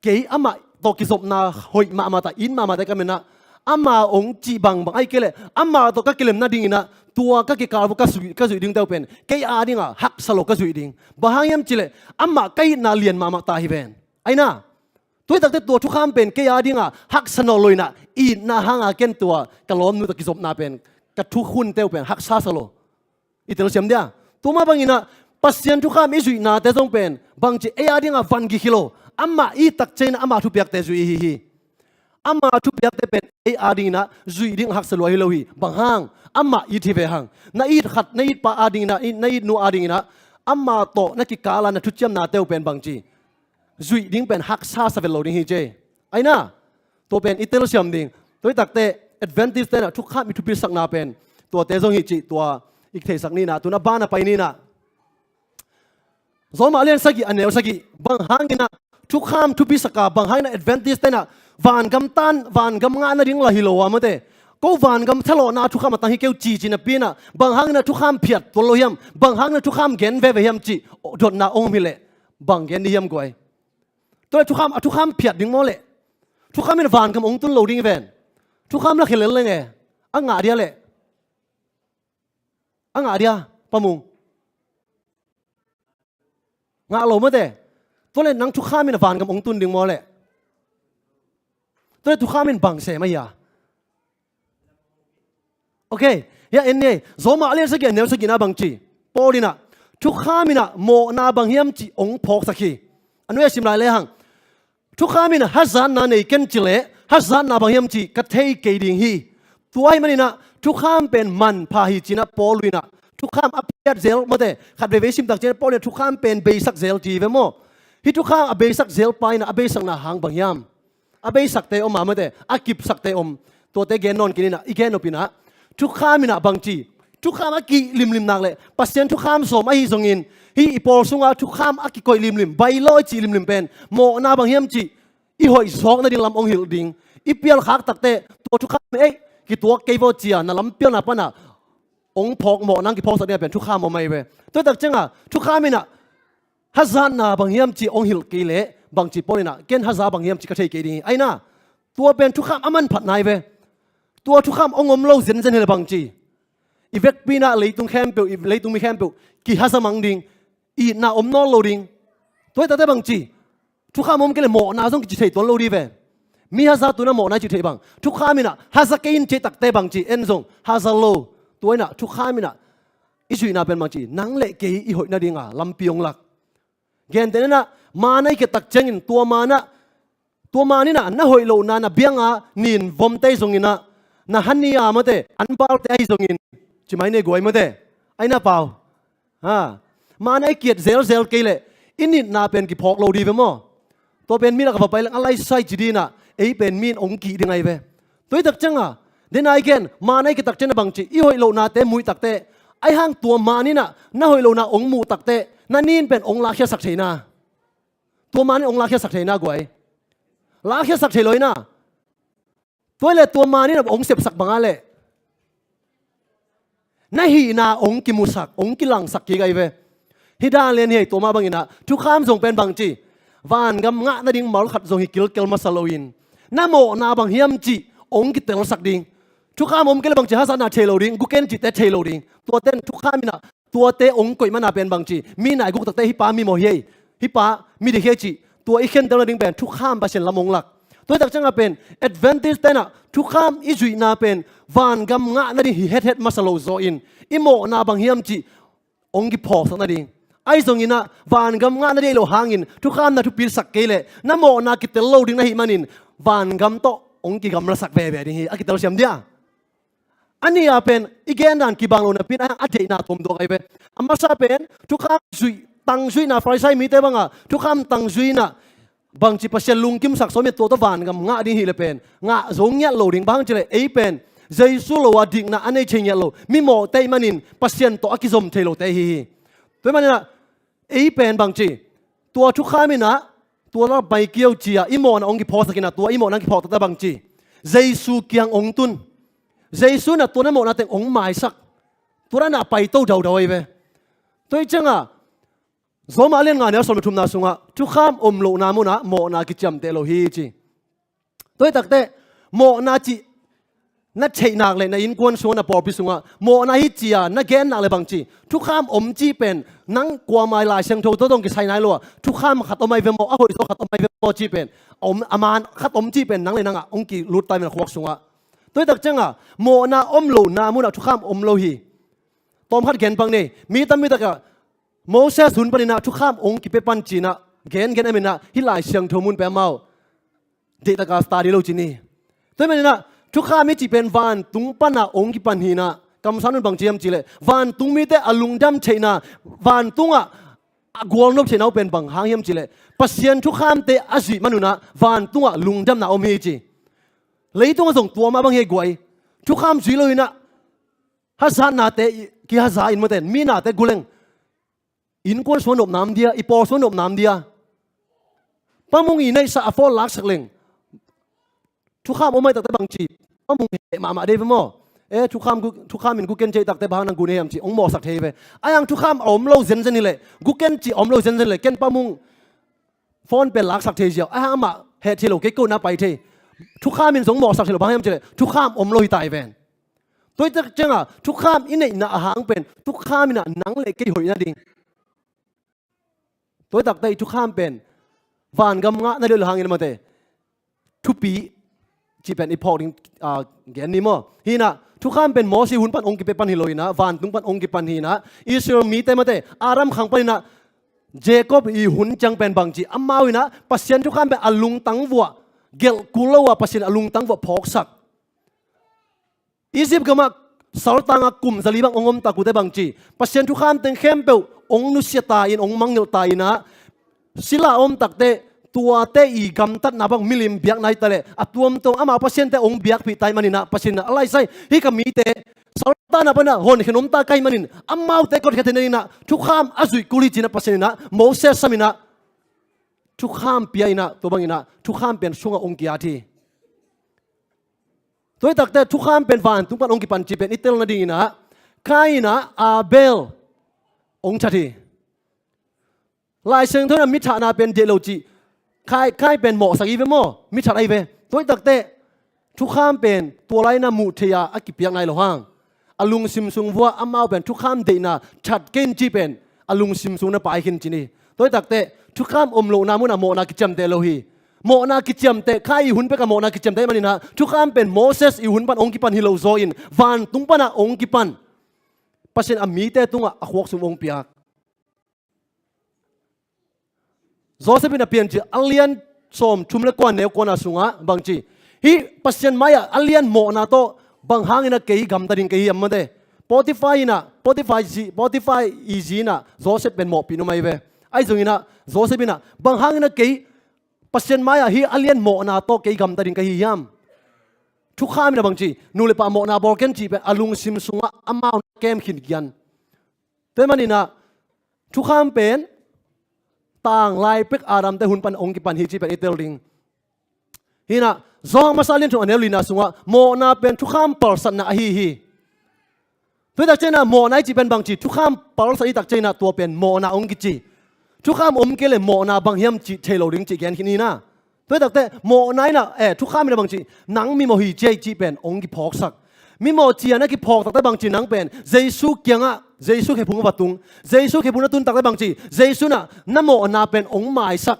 kei amah tawh kizopna hoih mahmah ta, it mahmah ta ka hi in ah, ama hong cih bangbang ahih kei leh ama tawh ka kilem nadingin ah, tua ka kikal uh ka zuih, ka zuih dingte uh pen kei adingah haksa lo ka zuih ding. Bang hang hiam cih leh amah ka itna lian mahmah ta hi ven. Ahi na, tua hi takteh tua thukham pen kei adingah haksa nawn lo in ah, itna hanga ken tua ka lawmnu tawh kizopna pen, ka thukhunte uh pen haksa sa lo. I telsiam dia? Tua mah bangin ah Pasian thukham i zuihnate zong pen bangci, ei adingah vangik hi lo. Amah it tak ciangin ah ama thupiakte zuih i hi hi. Ama thupiakte pen ei adingin ah zuih ding haksa lua hi lo hi. Bang hang? Amah it hi ve hang. Na it khat, na it pa adingin ah, na it nu adingin ah, ama tawh na kikal a na thuciamnate uh pen bangci, zuih ding pen haksa sa vet lo ding hi ci. Ahi na, tua pen i telsiam ding. Tua hi takteh Adventist-te in ah thukham i thupisakna pen tuate zong hi cih tua i theisak ni in ah, tu-in ah ban ah pai ni in ah. Roma a lian sagih, a neu sagih. Bang hangin ah thukham thupisak a, bang hangin ah Adventist-te in ah vangam tan, vangam ngah nading lah hi lo a mawte, ko vangam thalawhna thukham a tang hi kei uh ci-in ah, pi in ah, bang hangin ah thukham phiat tuan lo hiam, bang hangin ah thukham gen veve hiam cih dotna hong om hi leh, bang gen ding hiam guai? Tua leh thukham, a thukham phiat ding maw leh? Thukham in vangam hong tun lo ding hi ven. Thukham lah khia lel leng e. A ngah dia leh? A ngah dia, Pa Mung? Ngah lo mawte. Tua leh nang thukham in vangam hong tun ding maw leh? Tua leh thukham in bang sem ahi a? Ok, hia en ni. Roma a lian sagih, a neu sagihna bangci, Paul in ah thukham in ah mawhna bang hiam cih hong phawksak hi. A nuai a sim lai lehang, thukham in ah hazatna nei ken ci leh, hazatna bang hiam cih ka thei kei ding hi. Tua ahih manin ah thukham pen manpha hi ci-in ah Paul in ah thukham a phiat zel mawte, khat veivei sim tak ciangin Paul in ah thukham pen beisak zel ci ve maw. Hih thukham a beisak zel pa in ah a beisakna hang bang hiam? A beisakte om a mawte, a kipsakte om. Tuate gen nawn kei ni in ah, i gen nop in ah, thukham in ah bangci, thukham a kihlimlim nak leh, Pasian thukham sawm ahi zongin, hih i pawl sungah thukham a kikoih limlim, bylaw i cih limlim pen mawhna bang hiam cih i hoih zawk nading lam hong hilh ding. I pialkhak takteh tua thukham ei kituak kei vaw ci-a na lampialna pan ah hong phawk, mawhna hong kiphawksak ding a pen thukham om ahi ve. Tua hi tak ciangah thukham in ah hazatna bang hiam cih hong hilh kei leh, bangci, Paul in ah ken haza bang hiam cih ka thei kei ding hi. Ahi na, tua pen thukham a manphatna hi ve. Tua thukham hong om lo zenzen hi leh bangci, i vekpi in ah leitung khempeuh, i leitung mi khempeuh kihaza mang ding, itna om nawn lo ding. Tua hi takteh bangci, thukham om kei leh mawhna zong kici thei tuan lo ding hi ve. Mi haza tu-in ah mawhna i cih theih bang, thukham in ah haza kei in cih takteh bangci, en zong haza lo. Tua in ah thukham in ah i zuihna pen bangci, nang le kei i hoih nadinga lampi hong lak. Gentehna in ah, man a i kiat tak ciangin tua man ah, tua man in ah na hoih lohna na bianga nin vomte ahi zongin ah, na hani a mawte, anbalte ahi zongin, ci mai ni guai mawte, ahi na pau. Ha. Man a i kiat zelzel kei leh i nitna pen kiphawk lo ding hi ve maw. Tua pen mi lakah va pai leng a laisai ci ding in ah, ei pen mi in hong kih ding ahi ve. Tua hi tak ciangah, den a i gen, man a i kiat tak ciangin ah bangci, i hoih lohnate muh takteh, ahi hang tua man in ah na hoih lohna hong muh takteh, na nin pen hong lakkhiatsak thei na. Tua man in hong lakkhiatsak thei na guai. Lakkhiatsak thei lo hi na. Tua hi leh tua man in ah hong sepsak bang a leh, na hihna hong kimusak, hong kilangsak kik ahi ve. Hih dan lian hi. Tua mah bangin ah thukham zong pen bangci, vangam ngah nading mal khat zong hi kilkel masa loin, na mawhna bang hiam cih hong kitelsak ding. Thukham om kei leh bangci, hazatna thei lo ding, guk en cihte thei lo ding. Tuate in thukham in ah, tuate hong koih man a pen bangci, mi nai guk takteh hih pa mi mawh hi ei, hih pa mi dik hi ei cih, tua i khentel nading pen thukham Pasian lam hong lak. Tua hi tak ciangah pen Adventist-te in ah thukham i zuihna pen vangam ngah nading hi hethet masa lo zaw in, i mawhna bang hiam cih hong kiphawksak nading. Ahi zongin ah vangam ngah nading ahih loh hangin thukham na thupisak kei leh, na mawhna kitel lo ding na hih manin, vangam tawh hong kigamlasak veve ding hi. A kitelsiam dia? A nih a pen i gen dan kibang lo napi-in a deihna tuamtuam ahi ve. A masa pen thukham zuih, tangzuihna, Farisai mite banga thukham tangzuihna, bangci Pasian lungkimsak sawm in tua tawh vangam ngah ding hileh pen ngah zo ngiat lo ding. Bang hang cileh ei pen Jesu lo a dikna a nei thei ngiat lo, mimawhte ahih manin Pasian tawh a kizom thei lote ahi hi. Tua ahih maninah ei pen bangci, tua thukham inah tua la pai kio ci-a i mawhna hong kiphawksak inah, tua i mawhna hong kiphawk takte bangci, Jesu kiang hong tun. Jesu inah tua na mawhna teng hong maisak. Tua na pai to daudau ahi ve. Tua hi cianga Rom a lian nga neu sawm le thumna sungah thukham om lohna munah mawhna kiciamteh lo hi ci. Tua hi takte mawhna cih na theih nak le na innkuan sungah, na pawlpi sungah mawhna hi ci-a na gen nak le bangci, thukham om cih pen nang kuamah Lai Siangtho tawh dong kisai nai lo a, thukham khat om ahi ve maw, a hoihzaw khat om ahi ve maw cih pen, a om, a man khat om cih pen nang le nangah hong kilut ta hi ve na khuak sungah. Tua hi tak cianga mawhna om lohna munah thukham om lo hi. Tawm khat gen pak ni. Mi tampi takah Moses hun paninah thukham hong kipia pan cinah gengen a minah hih Lai Siangtho mun pen amau deih taka study lo ci ni. Tua hi maninah thukham i cih pen vantung pana hong kipan hinah, kamsang un bangci hiam cihleh vantung mite a lungdam theihna, vantungah a gualnop theihna uh pen bang hang hiam cihleh Pasian thukhamte a zuih manunah vantungah lungdamna om hi ci. Leitungah zong tua mah bang hi guai. Thukham zuih lo hinah hazatnate kihaza in mawten, mi nate guleng. Innkuan sung a nopna om dia, i pawl sung a nopna om dia. Pamung i neihsa a phone laksak leng thukham om ahi takte bangci, pamung heh mahmah dei ve maw? E, thukham gu, thukham in gu ken cei takte bang hang nang gu nei hiam ci hong mawhsak thei ve. Ahi hang thukham a om lo zenzen hileh, gu ken ci a om lo zenzen hileh, ken pamung phone pen laksak thei ziau. Ahi hang amah heh thei lo, kei ko na pai thei. Thukham in zong mawhsak thei lo, bang hiam cileh thukham om lo hi ta hi ven. Tua hi tak cianga thukham i neihna a hang pen thukham inah nang le kei hoih nading. Tua hi takte i thukham pen vangam ngah na liau le hangin mate thupi cih pen i phawk ding, a, gen ni maw? Hinah thukham pen Moses hun pan hong kipia pan hi lo hinah, vantung pan hong kipan hinah, Israel mite mate Aram khang paninah Jacob i hun ciang pen bangci, amau inah Pasian thukham pen a lungtang vuah gelh kul lo a, Pasian a lungtang vuah phawksak. Egypt gamah saltanga kum zali bang hong om tak uhte bangci, Pasian thukham teng khempeuh hong nusia ta in, hong mangngilh ta inah, sila a om takte tuate i gamtatna bang milim biakna hi taleh a tuamtuam amau pasiante hong biakpih ta hi maninah, Pasian inah a laisai, hih ka mite saltana panah honkhen om ta ka hih manin amaute kotkhia theihna dinginah thukham a zuih kul hi cinah Pasian inah Moses sam inah thukham pia inah, tua banginah thukham pen sungah hong ki-at hi. Tua hi takte thukham pen vantung pan hong kipan cih pen i tel nadinginah Kain inah Abel hong that hi. Lai Siangtho inah mi thahna pen deih lo cih, Kain, Kain pen mawhsak hi ve maw, mi that ahi ve. Tua hi takte thukham pen tua lai inah muh theih a a kipiak nai lo hang, a lungsim sung vuah amau pen thukham deihna that kei in cih pen a lungsim sung na pai khin ci ni. Tua hi takte thukham om lohna munah mawhna kiciamteh lo hi. Mawhna kiciamteh, Kain i hun pekah mawhna kiciamteh maninah thukham pen Moses i hun pan hong kipan hi lo zaw in vantung panah hong kipan, Pasian a mite tungah a khuak sung hong piak. Joseph in a Piancil a lian sawm thum le kua neu kuana sungah bangci, hih Pasian mai-ah a lian mawhna tawh bang hangin a kei gamta ding ka hi hiam mate? Potifar inah, Potifar zi, Potifar i zi inah Joseph pen mawhpih nuam ahi ve. Ahi zonginah Joseph inah bang hangin a kei Pasian mai-ah hih a lian mawhna tawh kei gamta ding ka hi hiam? Thukham inah bangci, nu le pa mawhna bawl ken cih pen a lungsim sungah amau na kem khin gian. Tua hi maninah thukham pen tanglai pek Adamte hun pan hong kipan hi cih pen i tel ding. Hinah Johan masa lian thum a neu lina sungah mawhna pen thukham palsatna ahi hi. Tua hi tak cianginah mawhna i cih pen bangci, thukham palsat i tak cianginah tua pen mawhna hong kici. Thukham om kei le mawhna bang hiam cih thei lo ding cih gen khin hinah. Tua hi takte mawhna inah, eh, thukham inah bangci, nang mimawh hi ci ahi cih pen hong kiphawksak. Mimawh ci-a na kiphawk takte bangci, nang pen Jesu kiangah, Jesu khephung va tung. Jesu khephung na tun takte bangci, Jesu inah na mawhna pen hong maisak.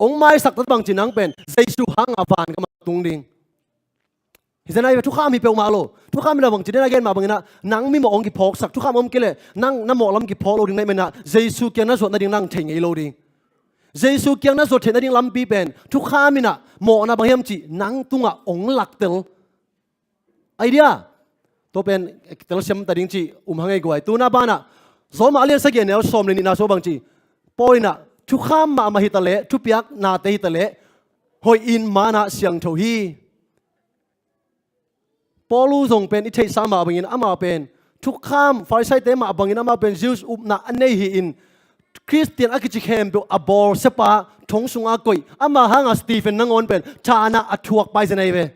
Hong maisak takte bangci, nang pen Jesu hanga vangamah tung ding. Hi zen ahi ve, thukham hi peuhmah lo. Thukham inah bangci, den a gen mah banginah nang mimawh hong kiphawksak, thukham om kei le nang na mawh lam kiphawk lo ding na hih maninah Jesu kiang na zuat nading nang thei ngei lo ding. Jesu kiang na zuat theih nading lampi pen thukham inah mawhna bang hiam cih nang tungah hong laktel. Idea. Tua pen telsiam ta ding ci um hang ei guai. Tuna banah Rom a lian sagih a neu sawm le nihna sung bang ci, Paul inah thukham mahmah hi taleh, thupiaknate hi taleh, hoih in manah siangtho hi. Paul uh zong pen i theihsa mah bangin amah pen thukham, Farisaite mah bangin amah pen Jews upna a nei hi-in, Khristian a kici khempeuh a bawlsiapa thong sunga koih, amah hanga Stephen nangawn pen thanah a thuak pai zen ahi ve.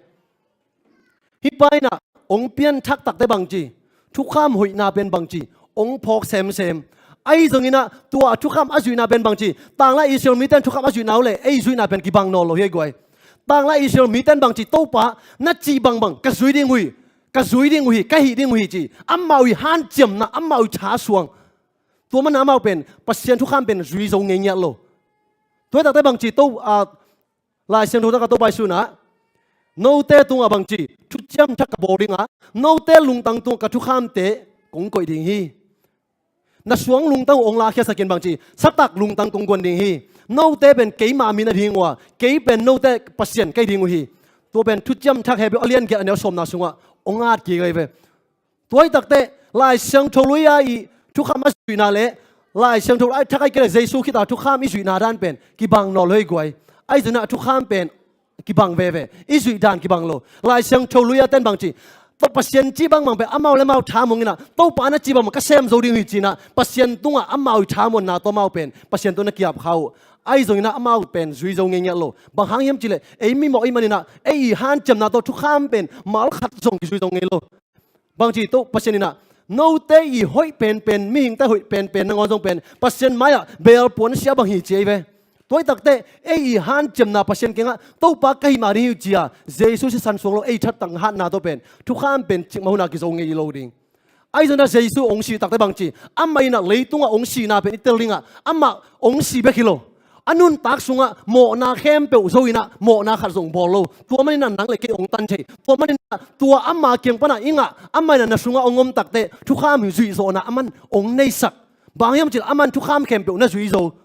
Hih pa inah ong pianthak takte bangci, thukham hoihna pen bangci, ong phawk semsem. Ahi zonginah tua thukham a zuihna pen bangci, tanglai Israel mite in thukham a zuihna uh le ei zuihna pen kibang nawn lo hi ei guai. Tanglai Israel mite in bangci, Topa na cih bangbang ka zui ding uh hi, ka zui ding uh hi, ka hih ding uh hi ci, amau ih hanciamna, amau ih thasuang. Tua mana amau pen Pasian thukham pen zui zo ngei ngiat lo. Tua hi takte bangci, to, a, Lai Siangtho tangah Topa Jesu inah, note tungah bangci, thuciam thak ka bawl ding a, note lungtang tungah ka thukhamte kong koih ding hi. Na suang lungtang uh ong lakhiasakin bangci, satak lungtang kong guan ding hi. Note pen keima min a ding uh a, kei pen note Pasian ka hi ding uh hi. Tua pen thuciam thak Hebrew a lian giat a neu sawmna sungah ong at kik ahi ve. Tua hi takte Lai Siangtho lui-a ih thukham a zuihna le Lai Siangtho a thak ahi kei le Jesu khita thukham i zuihna dan pen kibang nawn lo hi guai. Ahi zonginah thukham pen kibang veve, i zuih dan kibang lo. Lai Siangtho lui-a ten bangci, tua Pasian cih bangbang pen amau le amau thamuang inah, Topa na cih bangbang ka sem zo ding uh hi cinah Pasian tungah amau ih thamuanna tawh amau pen Pasian tawh na kiap kha uh. Ahi zonginah amau pen zui zo ngei ngiat lo. Bang hang hiam cileh ei mimawh ih maninah ei ih hanciamna tawh thukham pen mal khat zong kizui zo ngei lo. Bangci, to Pasian inah note ih hoih penpen, mihingte hoih penpen nangawn zong pen Pasian mai-ah belpuan sia bang hi ci ei ve. Tua hi takte ei ih hanciamna Pasian kiangah Topa ka hih mah ding hi uh ci-a Jesu sisan suang lo ei thattang hatna tawh pen thukham pen cikmah huna kizo ngei lo ding. Ahi zonginah Jesu ong sih takte bangci, amah inah leitungah ong sihna pen i tel dingah amah ong sih bek hi lo. A nuntak sungah mawhna khempeuh zo inah mawhna khat zong bawl lo. Tua maninah nang le kei ong tan thei. Tua maninah tua ama kiang panah i ngah, amah inah na sungah ong om takte thukham zuihzawhna aman ong neisak. Bang hiam cileh aman thukham khempeuh na zui zo.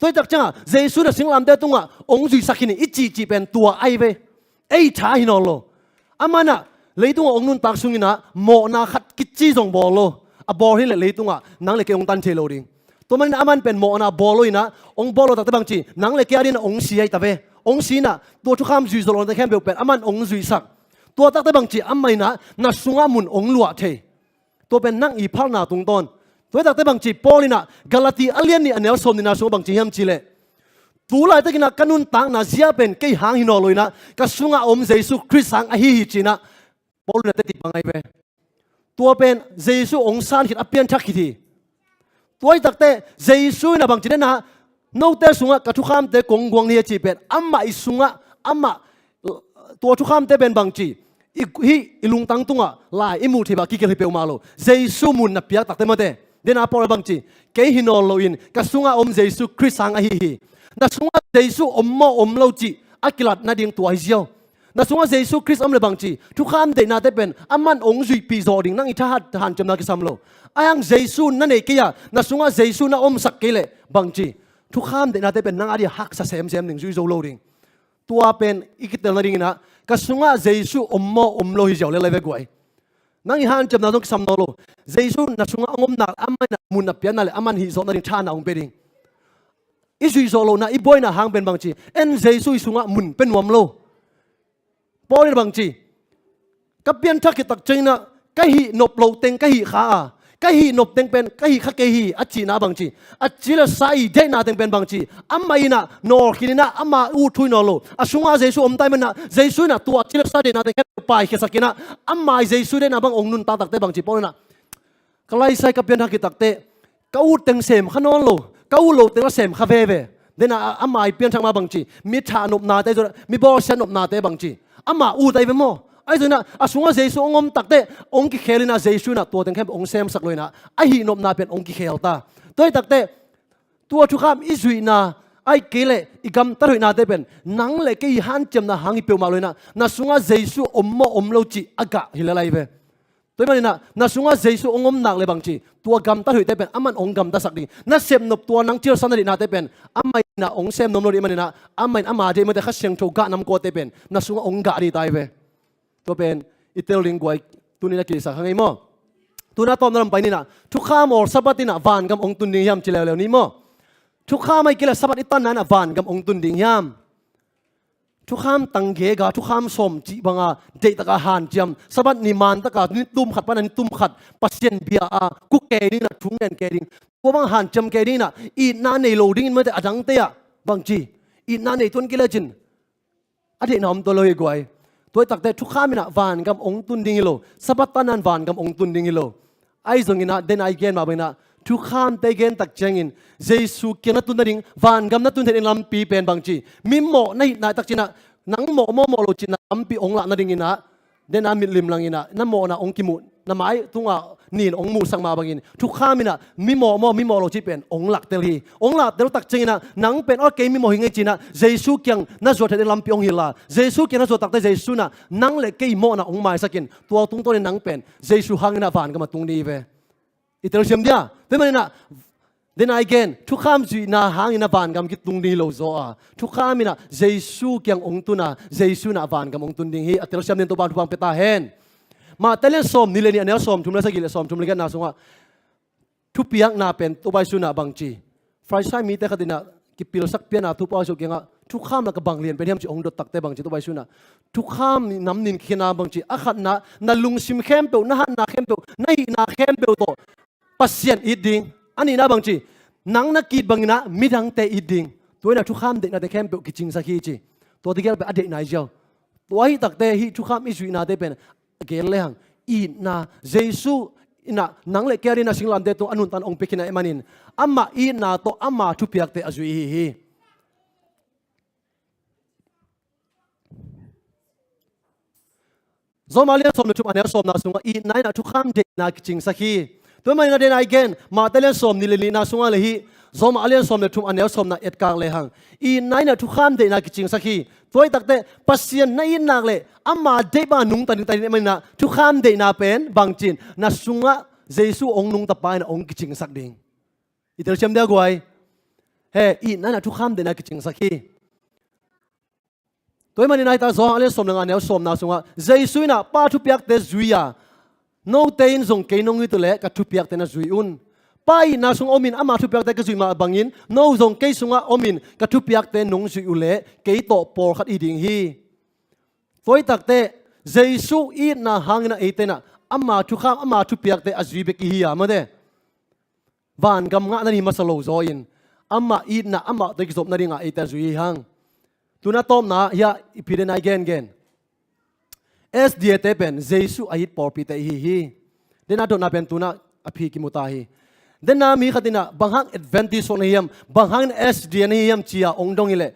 Tua hi tak ciangah Jesu na singlamteh tungah ong zuisak hi ni i cihcih pen tua ahi ve. Ei tha hi nawn lo. Amah inah leitungah ong nuntak sunginah mawhna khat kici zong bawl lo. A bawl hi leh leitungah nang le kei ong tan thei lo ding. Tua maninah aman pen mawhna bawl lo inah, ong bawl lo takte bangci, nang le kei a dingin ong si ahi ta ve. Ong si inah tua thukham zuihzawh lo nate khempeuh pen aman ong zuihsak. Tua takte bangci, amah inah na sungah mun ong luah thei. Tua pen nang ih phalna tungtawn. Tua hi takte bangci, Paul inah Galati a lian nih a neu sawm nihna sungah bangci hiam cileh, tu laitakinah ka nuntakna zia pen kei hang hi nawn lo inah ka sungah om Jesu Khrist hang ahi hi cinah Paul inah teci pang ahi ve. Tua pen Jesu ong san khit a pianthak khit hi. Tua hi takte Jesu inah bangci dena, note sungah ka thukhamte kong guang ni a cih pen amah i sungah, amah tua thukhamte pen bangci, i, hih i lungtang tungah lai i muh theih bah kigelh hi peuhmah lo. Jesu mun na piak takte mate, dena Paul a bangci, kei hi nawn loin ka sungah om Jesu Khrist hang ahi hi. Na sungah Jesu om maw om lo cih a kilat nading tua hi ziau. Na sungah Jesu Khrist om le bangci, thukham deihnate pen aman ong zuihpih zawh ding, nang i thahat hanciamna kisam lo. Ahi hang Jesu na nei kei a, na sungah Jesu na omsak kei leh bangci, thukham deihnate pen nang a dia haksa semsem ding, zui zo lo ding. Tua pen i kitel nadinginah ka sungah Jesu om maw om lo hi ziau le lai ve guai. Nang i hanciamna zong kisam nawn lo. Jesu na sungah ong om nak, amah inah mun a piakna le aman hihzawh nading thana ong pia ding. I zuihzawh lohna, i buaina hang pen bangci, en Jesu i sungah mun pia nuam lo. Paul in bangci, ka pianthak khit tak cianginah ka hih nop loh teng ka hih kha a, ka hih nop teng pen ka hih kha kei hi a cihna bangci, a ci le sa i deihna teng pen bangci, amah inah nawlkhin inah ama ut thu hi nawn lo. A sungah Jesu om ta ahih maninah Jesu inah tua ci le sa deihna teng khempeuh paikhiasak inah ama i Jesu deihna bang ong nuntak takte bangci, Paul inah ka laisai ka pianthak khit takte ka ut teng sem kha nawn lo, ka ut loh teng la sem kha veve. Dena a, ama i pianthak ma bangci, mi thah nopnate zong, mi bawlsiat nopnate bangci, ama ut ahi ve maw? Ahi zonginah a sungah Jesu ong om takte ong kikhel inah Jesu inah tua teng khempeuh ong semsak lo inah a hih nopna pen ong kikhel ta. Tua hi takte tua thukham i zuihna, ahih kei leh i gamtat hoihnate pen nang le kei i hanciamna hang hi peuhmah lo inah na sungah Jesu om maw om lo cih a gah hi le lai ve. Tua ahih maninah na sungah Jesu ong om nak le bangci, tua gamtat hoihte pen aman ong gamtatsak ding. Na sepnop tua nang thilsa na deihnate pen amah inah ong sem nuam lo dih maninah amah in ama deih mate Kha Siangtho gah namkuate pen na sungah ong gah dih ta hi ve. Tua pen I tel ding guai, tuni na kisak hang ei maw. Tuna tawpna lam pai ni na, thukham aw Sabbath in ah vangam hong tun ding hiam ci leuleu ni maw. Thukham ahih kei leh Sabbath i tanna in ah vangam hong tun ding hiam. Thukham tang gega, thukham sawm cih banga deihtak a hanciam, Sabbath ni man tak a ni tum khat pan a ni tum khat Pasian bia a kuk kei ding in ah, thu ngen kei ding, tua bang hanciam kei ding in ah, itna nei lo ding in, mate, a dangte ah bangci, itna nei tuan kei lecin a deihna om tua lo hi guai. Tua hi takte thukham in ah vangam hong tun ding hi lo, Sabbath tanna in vangam hong tun ding hi lo. Ahi zongin ah, den a i gen mah bangin ah, thukhamte i gen tak ciangin Jesu kiang na tun nading, vangam na tun theih ding lampi pen bangci, mi mawh na hih nai tak ciangin ah, nang mawh mawh mawh lo cihna lampi hong lak nadingin ah, den a mitlim langin ah na mawhna hong kimuh, na mai tungah nin hong muhsak mah bangin, thukham in ah mi mawh mawh mi mawh lo cih pen hong laktel hi. Hong laktel tak ciangin ah, nang pen, aw, kei mi mawh hi ing ei ci-in ah Jesu kiang na zuat theih ding lampi hong hilh a, Jesu kiang na zuat takte Jesu in ah nang le kei mawhna hong maisak in, tua tungtawnin nang pen Jesu hangin ah vangam a tung ding hi ve. I telsiam dia? Tua hi manin ah, den a i gen, thukham zuihna hangin ah vangam kitung ding hi lo zaw a, thukham in ah Jesu kiang hong tun a, Jesu in ah vangam hong tun ding hi. A telsiam dingin Topa'n thupha hong pia ta hen. Matthai lian sawmnih le nih, a neu sawmthum le sagih le sawmthum le giatna sungah thupiakna pen Topa Jesu in ah bangci, Farisai mite khat in ah kipilsak pian a Topa Jesu kiangah, thukham lakah bang lian pen hiam ci hong dot takte bangci, Topa Jesu in ah thukham nih nam nin kikhen a bangci, a khatna, na lungsim khempeuh, na hatna khempeuh, na hihna khempeuh tawh Pasian it ding. A nihna bangci, nang na ki-it bangin ah midangte it ding. Tua in ah thukham deihnate khempeuh kicingsak hi ci. Tua tegel pen a deihna hi ziau. Tua hi takte hih thukham i zuihnate pen a gel lehang, itna, Jesu in ah nang le kei a dingin ah singlamteh tung a nuntakna hong pia khin ahih manin, amah itna tawh ama thupiakte a zui ahi hi. Rom a lian sawm le thum, a neu sawmna sungah itna in ah thukham deihna kicingsak hi. Tua hi manin ah, den a i gen, Matthai lian sawmnih le nihna sungah le hih Rom a lian sawm le thum, a neu sawmna etkak lehang, itna in ah thukham deihna kicingsak hi. Tua hi takte Pasian na it nak leh ama deih bang nungta ding ta ding ahih manin ah, thukham deihna pen bangci-in na sungah Jesu hong nungta pa in ah hong kicingsak ding. I telsiam dia guai? He, itna in ah thukham deihna kicingsak hi. Tua hi manin ah, hih tak Johan a lian sawm le nga, a neu sawmna sungah Jesu in ah Pa thupiakte zui a, note in zong kei nong it uh leh ka thupiakte na zui un. Pa itna sungah omin ama thupiakte ka zuih mah bangin, no zong kei sungah omin ka thupiakte nong zuih uh leh kei tawh pawlkhat i hi ding hi. Tua hi takte Jesu itna hangin ah eite in ah ama thukham, ama thupiakte a zui bek i hi a, mate. Vangam ngah nading hi masa lo zaw in, amah itna, amah tawh i kizop nadingah eite a zui hi hang. Tuna tawpna hiah i phi, den a i gengen, S D A te pen Jesu a it pawlpite i hi hi. Den a dotna pen tuna a phi kimu ta hi. Den a mi khat in ah bang hang Adventist suak na hi hiam, bang hangin S D A na hi hiam ci-a hong dong hi leh,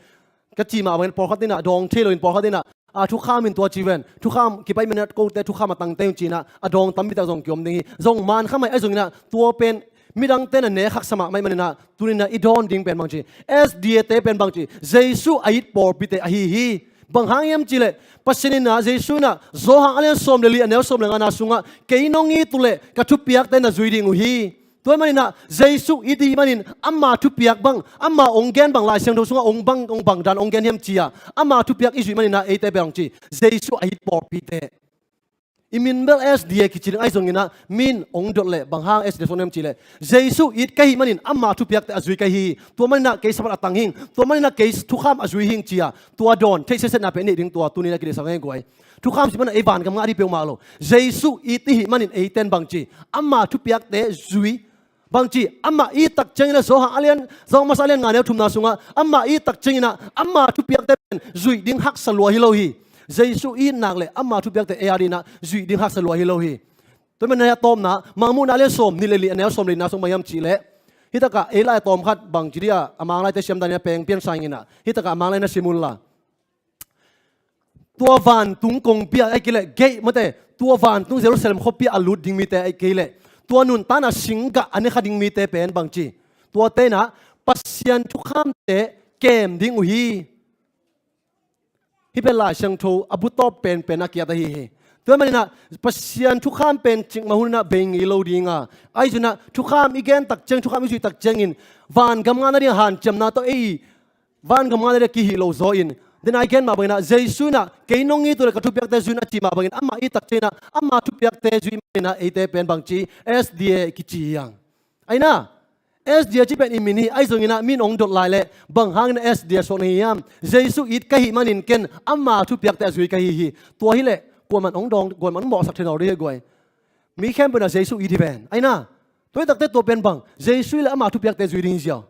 ka cih mah bangin pawlkhat in ah dawng thei loin, pawlkhat in ah, a, thukham in tua ci ven, thukham kipai manin ah kote thukham a tangte un ci-in ah a dawng tampi tak zong kiom ding hi. Zong man kha mai, ahi zongin ah tua pen midangte in ah ne khaksa mahmah ahih manin ah, tuni in ah i dawn ding pen bangci, S D A te pen bangci, Jesu a it pawlpite ahi hi. Bang hang hiam cih leh, Pasian in ah, Jesu in ah Johan a lian sawm le li, a neu sawm le ngana sungah, kei nong it uh leh ka thupiakte na zui ding uh hi. Tua hi manin ah Jesu it i hih manin ama thupiak bang, ama hong gen bang, Lai Siangtho sungah hong bang, hong bang dan hong gen hiam ci-a, ama thupiak i zuih manin ah eite bangci, Jesu a it pawlpite. I min bel S D A kici ding ahi zongin ah, min hong dot leh bang hang S D A suak na hiam cih leh, Jesu it ka hih manin ama thupiakte a zui ka hi hi. Tua manin ah kei Sabbath a tang hing, tua manin ah kei thukham a zui hing ci-a tua dawn theih setsetna pen i neih ding, tua tuni in ah kideisak hang ei guai. Thukham cih manin ah ei vangam ngah ding peuhmah lo. Jesu it i hih manin eite in bangci, ama thupiakte zui. Bangci, amah it tak ciangin ah, Johan a lian, Johan masa a lian nga, neu thumna sungah, amah it tak ciangin ah ama thupiakte pen zuih ding haksa lua hi lo hi. Jesu it nak leh ama thupiakte ei a dingin ah zuih ding haksa lua hi lo hi. Tua hi manin ah a tawpna, Mangmuhna a lian sawmnih le li, a neu sawm le lina sung bang hiam cih leh, hih takah ei lai a tawm khat bangci dia, a Manglaite siam dan in ah peng pian sangin ah, hih takah a Manglai na sim un la. Tua vantung kongpi ah, ahih kei leh gate, mate, tua vantung Jerusalem khuapi ah a lut ding mite, ahih kei leh tua nuntakna singgah a ne kha ding mite pen bangci, tuate in ah Pasian thukhamte kem ding uh hi. Hih pen Lai Siangtho a bu tawp penpen a kiat ahi hi. Tua hi manin ah Pasian thukham pen cikmah hun in ah bei ngei lo ding a, ahi zongin ah thukham i gen tak ciang, thukham i zuih tak ciangin vangam ngah nading hanciamna tawh ei vangam ngah nading a kihih lo zaw in, Dena i gen mah bangin ah, Jesu in ah, kei nong it uh leh ka thupiakte zui in a cih mah bangin, amah it tak ciangin ah, ama thupiakte zui manin ah, eite pen bangci, S D A kici hi hang. Ahi na, S D A cih pen i min hi, ahi zongin ah, min hong dot lai leh, bang hangin ah S D A suak na hi hiam? Jesu it ka hih manin ken, ama thupiakte a zui ka hi hi. Tua hi leh, kuaman hong dawng, kuaman hong mawhsak thei nawn lo ding hi guai. Mi khempeuh in ah Jesu it hi ven. Ahi na, tua hi tak teh tua pen bang, Jesu it leh ama thupiakte zui ding hi ziau.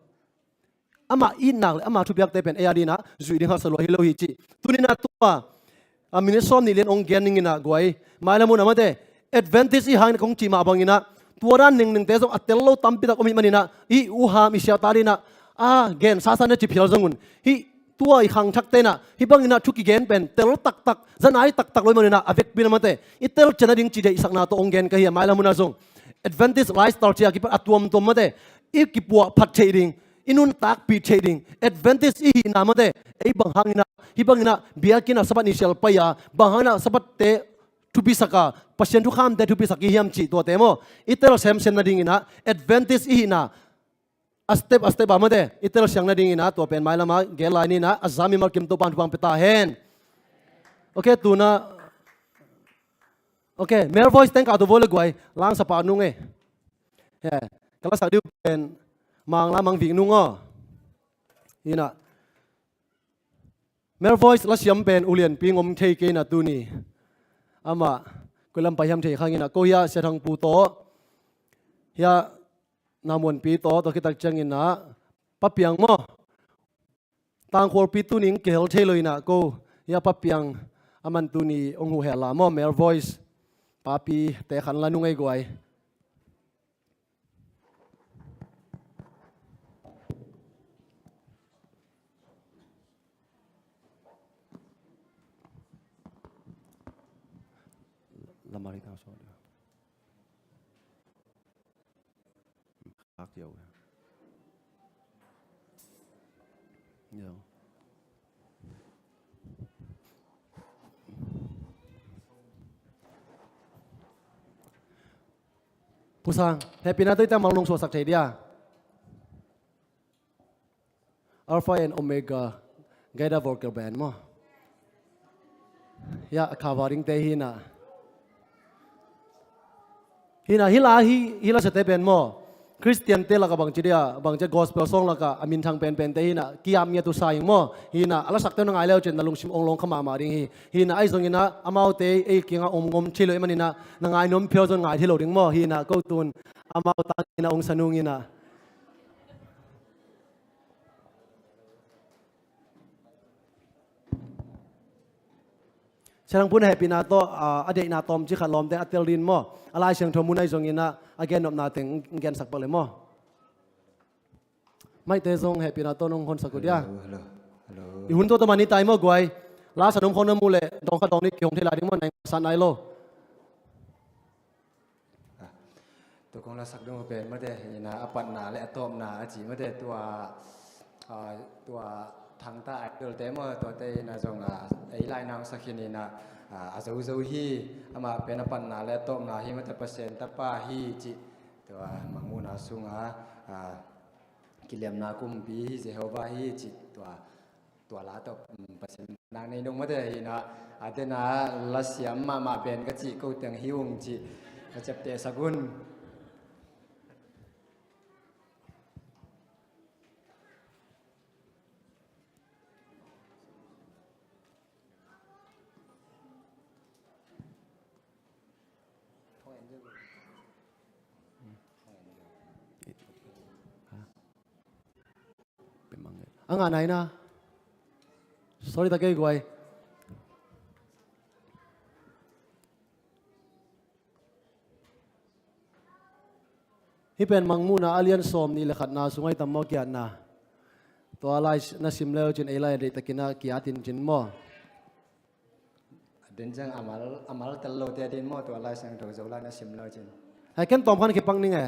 Amah it nak leh ama thupiakte pen ei a dingin ah zuih ding haksa lua hi lo hi cih. Tuni-in ah tua, a, minute sawm nih lian hong gen ning in ah guai. Mailam hun ah mate, Adventist i hang in ah kong cih mah bangin ah, tua dan nengnengte zong a tel lo tampi tak om hi manin ah, i u ham i siate adingin ah, a, gen sasa na ci phial zong un. Hih tua i khangthakte in ah, hih bangin ah thu kigen pen tel taktak, za nai taktak lo hi manin ah, a vekpi in ah mate, i telcian nading ci deihsakna tawh hong gen ka hi a, mailam hun ah zong. Adventist lifestyle ci a kipan a tuamtuam mate, i kipuahphat theih ding, i nuntakpih theih ding, Adventist i hihna mate, ei bang hangin ah, hih bangin ah, biakinn ah Sabbath ni sial pai a, bang hangin ah Sabbath-te thupisak a, Pasian thukhamte thupisak i hiam cih tuate maw, i tel semsem nadingin ah, Adventist i hihna, a step, a step a mate, i telsiang nadingin ah, tua pen mailam ah gen lai ni in ah, a za mimal kim Topa'n thupha pia ta hen. Ok, tu-in ah, ok, male voice teng kah tu vo le guai, langsapa nung e. He, ka lasak ding pen, Mang Lam Mang Vik Nung aw. Hi in ah, male voice lasiam pen ulianpi ngom thei kei in ah tuni. Amah, koi lam pai hiam thei khang in ah, ko hiah Sia Thang Pu tawh, hiah Na Muan Pi tawh, tua khit tak ciangin ah, Pa Piang maw. Tangkhualpi tuni hong kihel thei lo in ah ko, hiah Pa Piang, aman tuni hong huh hel a maw, male voice. Papi, teh khan la nung ei guai. Lamari tang so. Khak yo. Yo. Pu Sang, hehpihna tawh i tangmal nong suahsak thei dia. Alpha and Omega, Gaither Vocal Band maw. Hiah, a cover dingte hi in ah. Hi in ah, hih la, hih, hih lasiate pen maw, Khristiante lakah bangci dia, bangci gospel song lakah a minthang penpente hi in ah, ki-ap ngiat uh sa ing maw. Hi in ah, a lasakte na ngai le uh cin na lungsim ong lawng kha mahmah ding hi. Hi in ah, ahi zongin ah, amaute ei kiangah om ngom thei lo ahih manin ah, na ngai nuam phial zong ngai thei lo ding maw. Hi in ah, ko tun amau tangin ah ong sa nung in ah. Sia Thang Pu in hehpihna tawh, a, a deihna tawmcik khat lawmte a tel ding maw. A Lai Siangtho mun ahi zongin ah, a gennopna teng hong gensak pak le maw. Maic-te zong hehpihna tawh nong honsak uh dia. Hello, hello, hello. I hun tuamtuam mah ni tai maw guai. Lasa num khawng na muh leh, dawng khat dawng nih kihong thei lai ding maw, nai ngah sa nai lo. Ah, tua kong lasak ding uh pen mate, hi in ah, a patna le a tawpna a ci mate, tua, ah, tua Thangta Idol-te maw, tuate in ah zong, ah, ei lai nang sa khin in ah, ah, a zozo hi, amah pen a patna le a tawpna hi mate, Pasian Tapa hi cih, tua Mangmuhna sungah, ah, Kiliamna Kumpi hi, Jehovah hi cih, tua, tua la tawh, um, Pasian nang nei dong mate hi in ah, a den a lasiam mahmah pen ka cih ko teng hi ung cih, ka ciaptehsak un. A ngah nai na. Sorry ta kei guai. Hih pen Mangmuhna a lian sawm nih le khatna sungah i tam maw kiatna. Tua lai na sim le uh cin ei lai a deihtakin a kiat in cin maw. A den ciang a mal, a mal tel lote a din maw, tua Lai Siangtho Zo lai na sim lo cin. Hai ken tawm khan kipak ning e.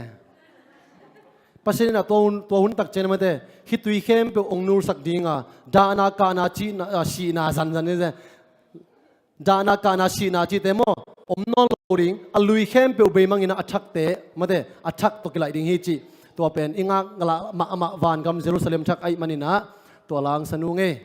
Pasian in ah tua hun, tua hun tak ciang mate, khitui khempeuh ong nulsak ding a, dahna kahna cihna, a, sihna zanzan ni ze. Dahna kahna sihna cihte maw, om nawn lo ding, a lui khempeuh beimang in ah a thakte, mate, a thak tawh kilaih ding hi cih. Tua pen i ngak ngala mahmah vangam Jerusalem thak ahih manin ah, tua la ong sa nung e.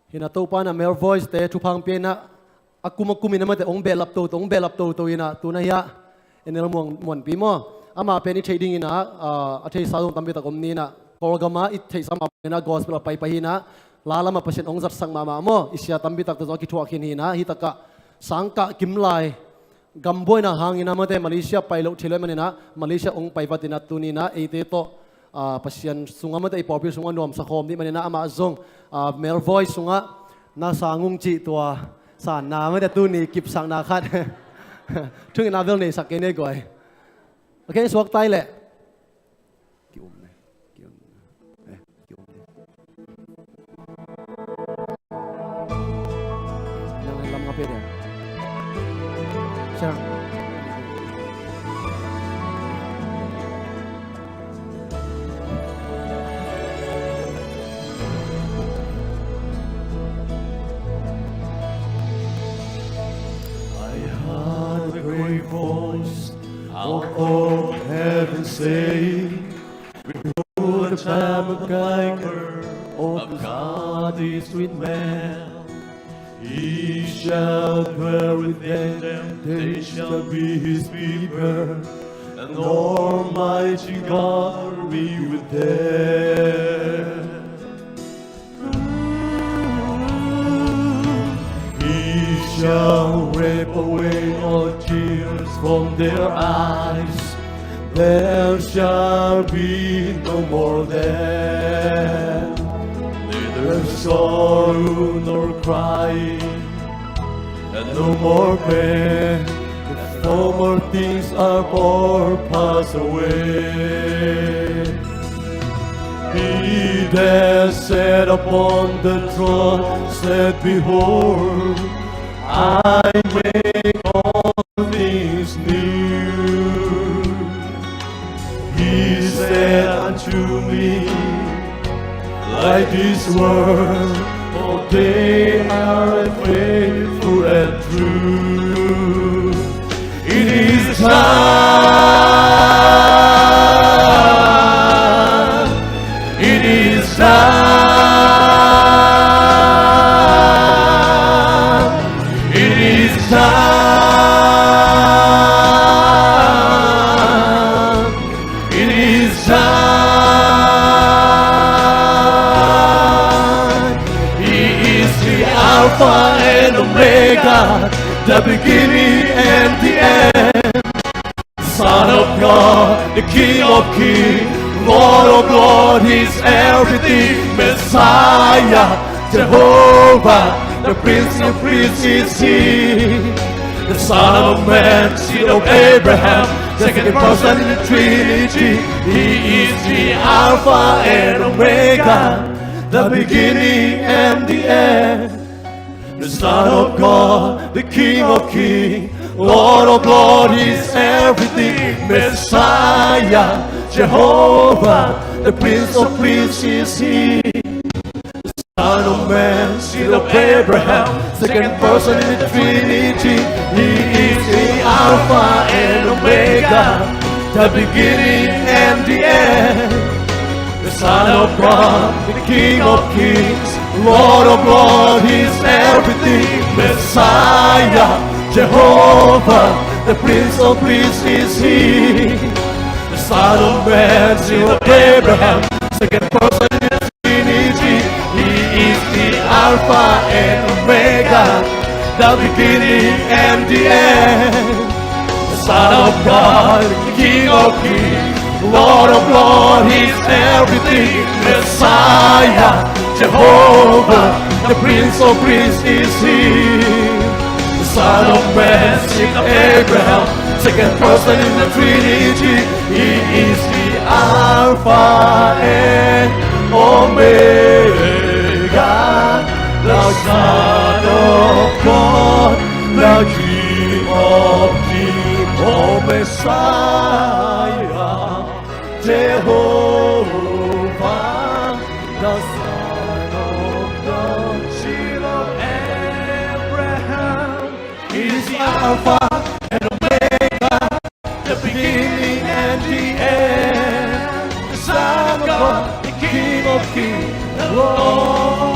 Hi-in ah Topa in ah male voice te thupha hong pia-in ah, a kum a kum in ah amaute hong behlap toto, hong behlap toto in ah, tu-in ah hiah Enel Muan, Muanpi maw, amah pen i theih dingin ah, ah, a theihsa zong tampi tak om ni-in ah, Kawlgam ah i theihsa mah bangin ah gospel ah paipai hi-in ah, la lam ah Pasian hong zatsak mahmah maw, i sia tampi tak tawh zong a kithuah khin hi-in ah, hi takah sangkah kim lai gam buaina hangin ah amaute Malaysia pai loh thei lo ahih manin ah, Malaysia hong pai vat in ah, tuni-in ah eite tawh, ah, Pasian sungah amaute i pawlpi sungah nuamsa khawm ding ahih manin ah, amah zong, ah, male voice sungah na sang ung cih tua sanna, amaute tuni kipsakna khat, thungetna bel neisak kei ni guai. Ok, suakta leh. Ki-um ne. Ki-um ne. Eh, ki-um ne. Nang lam nga pe dia. Siang. I heard a great voice out of heaven saying, "Behold, the tabernacle of God is with men. He shall dwell with them, they shall be his people, and Almighty God will be with them." He shall wipe away all tears from their eyes. There shall be no more death, neither sorrow nor crying, and no more pain. The former things are all passed away. He that sat upon the throne said, "Behold, I make all things new." He said unto me, "Write these words, for they are faithful and true." It is done. It is done. It is done. It is done. He is the Alpha and Omega, the beginning and the end. Son of God, the King of Kings, Lord of Lords, He's everything. Messiah, Jehovah, the Prince of Peace is He. The Son of Man, seed of Abraham, second person in the Trinity. He is the Alpha and Omega, the beginning and the end. The Son of God, the King of Kings, Lord of Lords, He's everything. Messiah, Jehovah, the Prince of Peace is He. Son of Man, seed of Abraham, second person in the Trinity. He is the Alpha and Omega, the beginning and the end. The Son of God, the King of Kings, Lord of Lords, He's everything. Messiah, Jehovah, the Prince of Peace is He. The Son of Man, seed of Abraham, second person in the Trinity. He is the Alpha and Omega, the beginning and the end. The Son of God, the King of Kings, Lord of Lords, He's everything. Messiah, Jehovah, the Prince of Peace is He. The Son of Man, seed of Abraham, second person in the Trinity. He is the Alpha and Omega, the Son of God, the King of Kings, oh Messiah, Jehovah, the Son of God, seed of Abraham. He is the Alpha and Omega, the beginning and the end. The Son of God, the King of Kings, the Lord.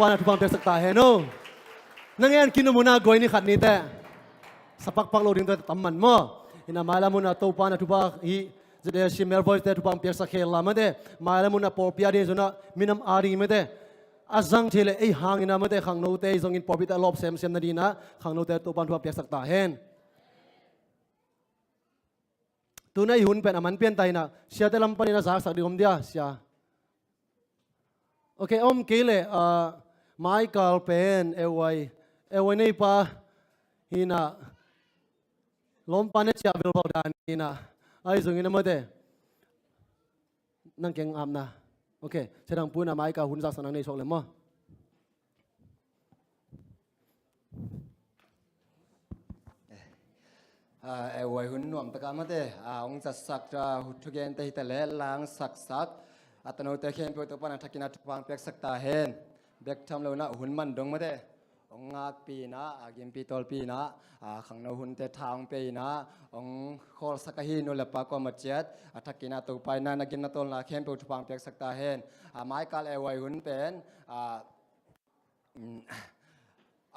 Topa na thupha piaksak ta hen o. Na ngen khin uh munah guai ni khat ni teh. Sa pakpak lo ding tawh tam man maw. Ina mailam munah Topa na thupha hi. ZAC Male Voice te thupha piaksak khel la mate. Mailam munah pawlpi a ding zong ah minam a ding mate. A zang thei le ei hangin a mate khangnote zongin pawlpi te a lawp semsem nadinah khangnote Topa na thupha piaksak ta hen. Tuna i hun pen a man pian ta hinah siate lam panin a zaksak ding om dia sia. Ok, om kei le ah, Michael pen ewai ewai neipa hinah lawmpa ne ciah vilvau dan hinah ai zongin a mate nang keng apna. Ok, sedang puna Michael hun zaksak nang nei suak le maw. Ah, eh, huai hun nuam taka mate, ah, hong zatsak, ah, thugente hita le langsaksak a tanote khempeuh Topa na thakin a thupha piaksak ta hen. Bek tham lo na hun man dong mate hong ngakpi na, a gimpi tawlpi na, a khangno hunte tha hong pei na, hong khawlsak ahi nu le pa kuamah ciat a thakin a Topa in na gimna tawlna khempeuh thupha piaksak ta hen. A Michael eh huai hun pen, a,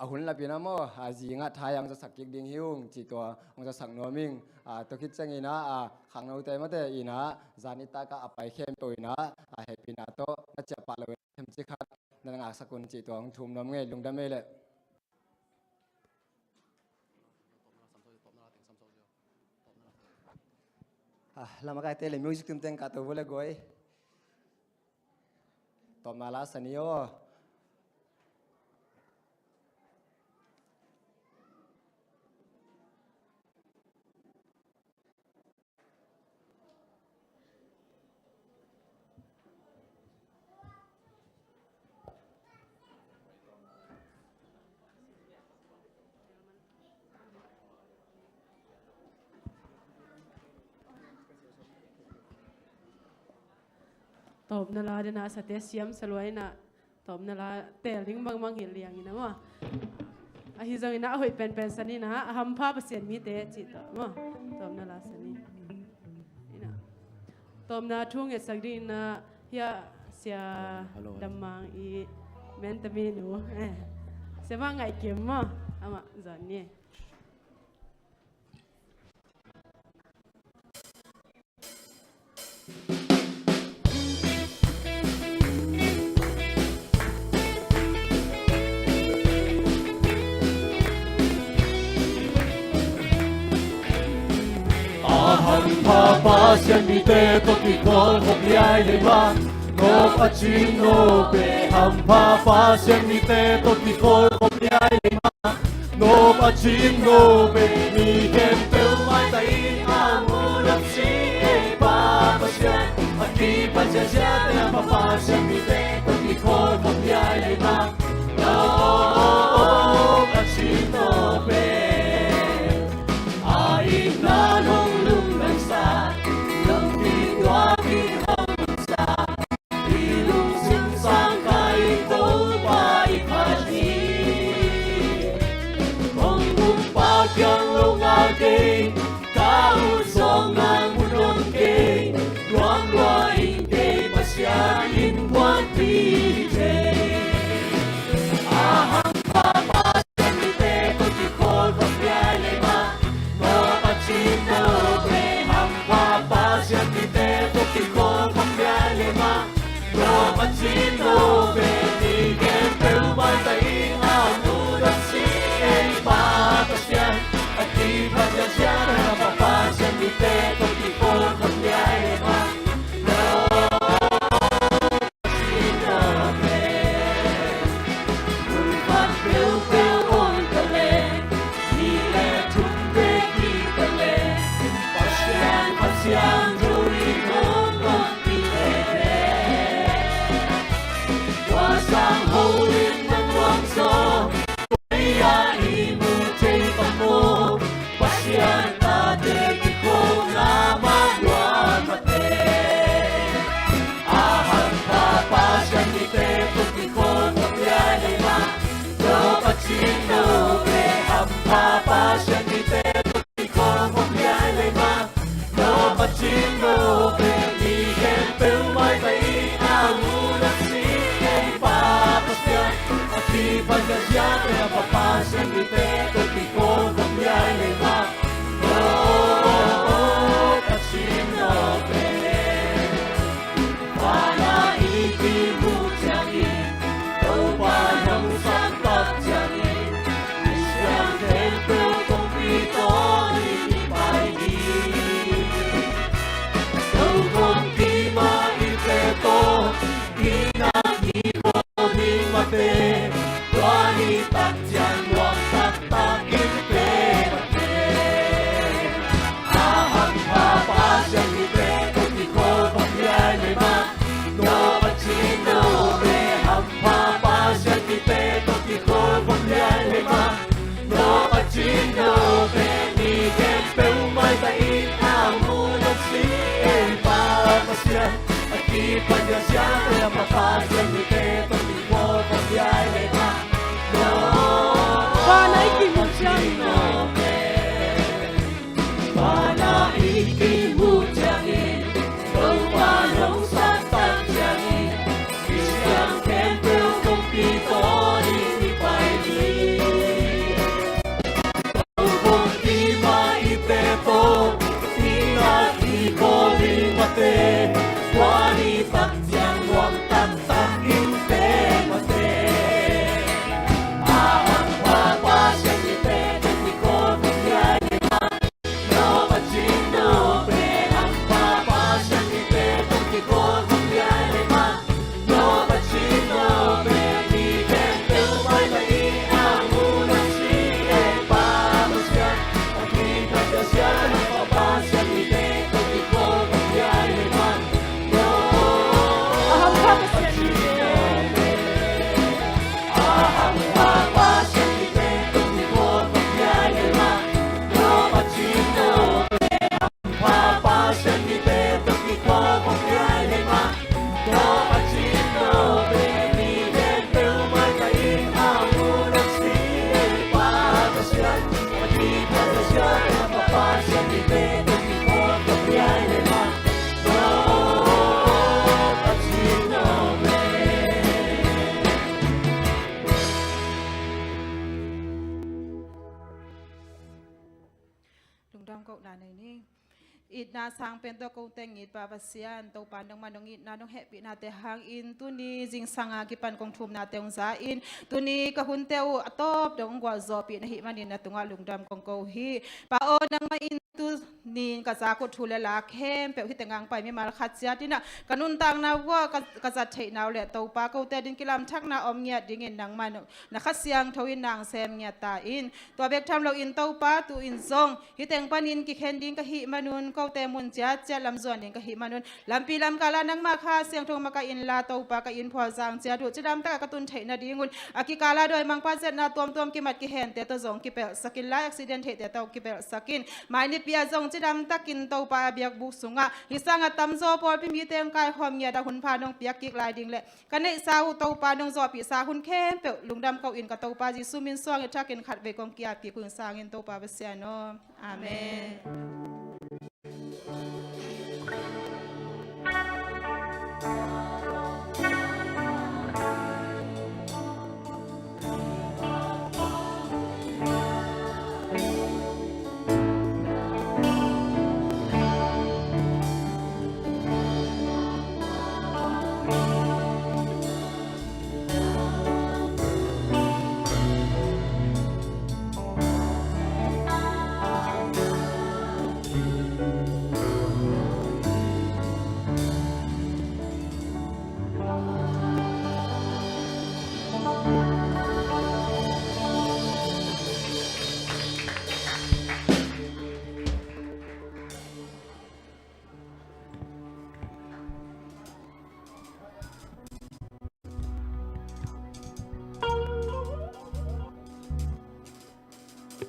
a hun lapina maw, a zingah thai ang zasak kik ding hi ung ci tua ang zasak nuam ing. A, tua khit ciangin a, a khangnote mate in a zan i taka a pai khempeuh in a, a hehpihna tawh na ciah pah lo themci khat na ngaksak un ci tua ang thum nuam ngei lungdam ei leh. A, lamakaite le music tumteng ka to vua le guai. Tawpna la sani aw. Tawpna la dena sate siam saluai na tawpna la tel ding bangmang hi liang ina maw. Ahi zong ina a hoih penpen san ina a hampha Pasian mite cih tawh maw. Tawpna la san ina. Tawpna thu ngetsak ding ina hia sia Dammang i mentami nu. Eh. Sia mah ngaih kim maw. Amah zan ni. A hampha Pasian mite tawh kikholhkhop liai leimah. Nop a cin nope hampha Pasian mite tawh kikholhkhop liai leimah. Nop a cin nope mi khempeuh maita in a mudak si ei Pa Pasian. A kipan siasia te hampha Pasian mite tawh kikholhkhop liai leimah. Nop a cin nope a itna nong lungdamsa nong kituak in hong sa. I lungsim sang kha i Topa i phat hi. Kong pumpak kiang lo ngal kei, ka ut zong nang mu dong kei. Luang lua in kei Pasian in puanpi kei. A hampha Pasian mite tawh kikholhkhop liai leimah. Nop a cin nope hampha Pasian mite tawh kikholhkhop liai leimah. Nop a cin nope mi khempeuh maita in a mudak si ei Pa Pasian. A kipan siasia te Pasian, Pasian mite tawh kikhawm khawm liai leh mah. Aw, Pasian aw, vana i kimuh ciangin, Topa nong sangtak ciangin, Pasian khempeuh kongpi tawh i pai hi. Tua kong kima i te tawh, i nak i khawl ding mate, tua ni tak ciang nuam taktak in pe mate. A hampha Pasian mite tawh kikhawm khawm liai leh mah. Tua Pasian aw, hampha Pasian mite tawh kikhawm khawm liai leh mah. Tua Pasian aw, mi khempeuh maitai in a muh na si ei Pa Pasian. A kipan a siate a papa siate tawh kikhawm khawm liai leh mah. Vana i kimuh ciangin, vana i kimuh ciangin, Topa nong sangtak ciangin, i siang khempeuh kongpi tawh i pai hi. Kong kima i te tawh, i nak i khawl ding mate, tua ni tak ciang nuam taktak in pe mate. A hampha Pasian i te tawh kikhawm khawm liai leh mah. Tua Pasian aw, hampha Pasian i te tawh kikhawm khawm liai leh mah. Lungdam kohna nei ni. Itna sang pen tawh kong teng it Pa Pasian, Topa nangmah nong itna nong hehpihnate hangin tuni zingsang a kipan kong thumnate hong za in, tuni ka hunte uh a tawp dong hong gualzawhpih na hih manin na tungah lungdam kong ko hi. Pa aw, nangmah in tuni in ka zak uh thu le la khempeuh hih tengah hong pai mimal khat ciat in ah ka nuntakna uh ah ka, ka zat theihna uh le Topa kote ading kilamthakna om ngiat dingin nangmah na, na Kha Siangtho in na hong sem ngiat ta in. Tua bek tham loin Topa tu-in zong hih teng panin kikhen ding ka hih manun, kote mun ciatciat lam zuan ding ka hih manun, lampi lamkal ah nangmah Kha Siangtho makaih inla Topa ka inn phualzang ciat uh cidamtak a ka tun theih nadingun a kikal ah dawimangpa zetna tuamtuam kimat kihente tawh zong kipelhsak inla, accident theihte tawh kipelhsak in, mai nipi ah zong cidamtakin Topa a biakbuk sungah hih sangah tamzaw pawlpi mite hong kaikhawm ngiat a hunpha nong piak kik lai ding le ka neihsa uh Topa nong zawhpihsa hun khempeuh lungdam ko in ka Topa Jesu min suangin thakin khatvei kong ki-ap kik uh hing sangin Topa Pasian aw. Amen.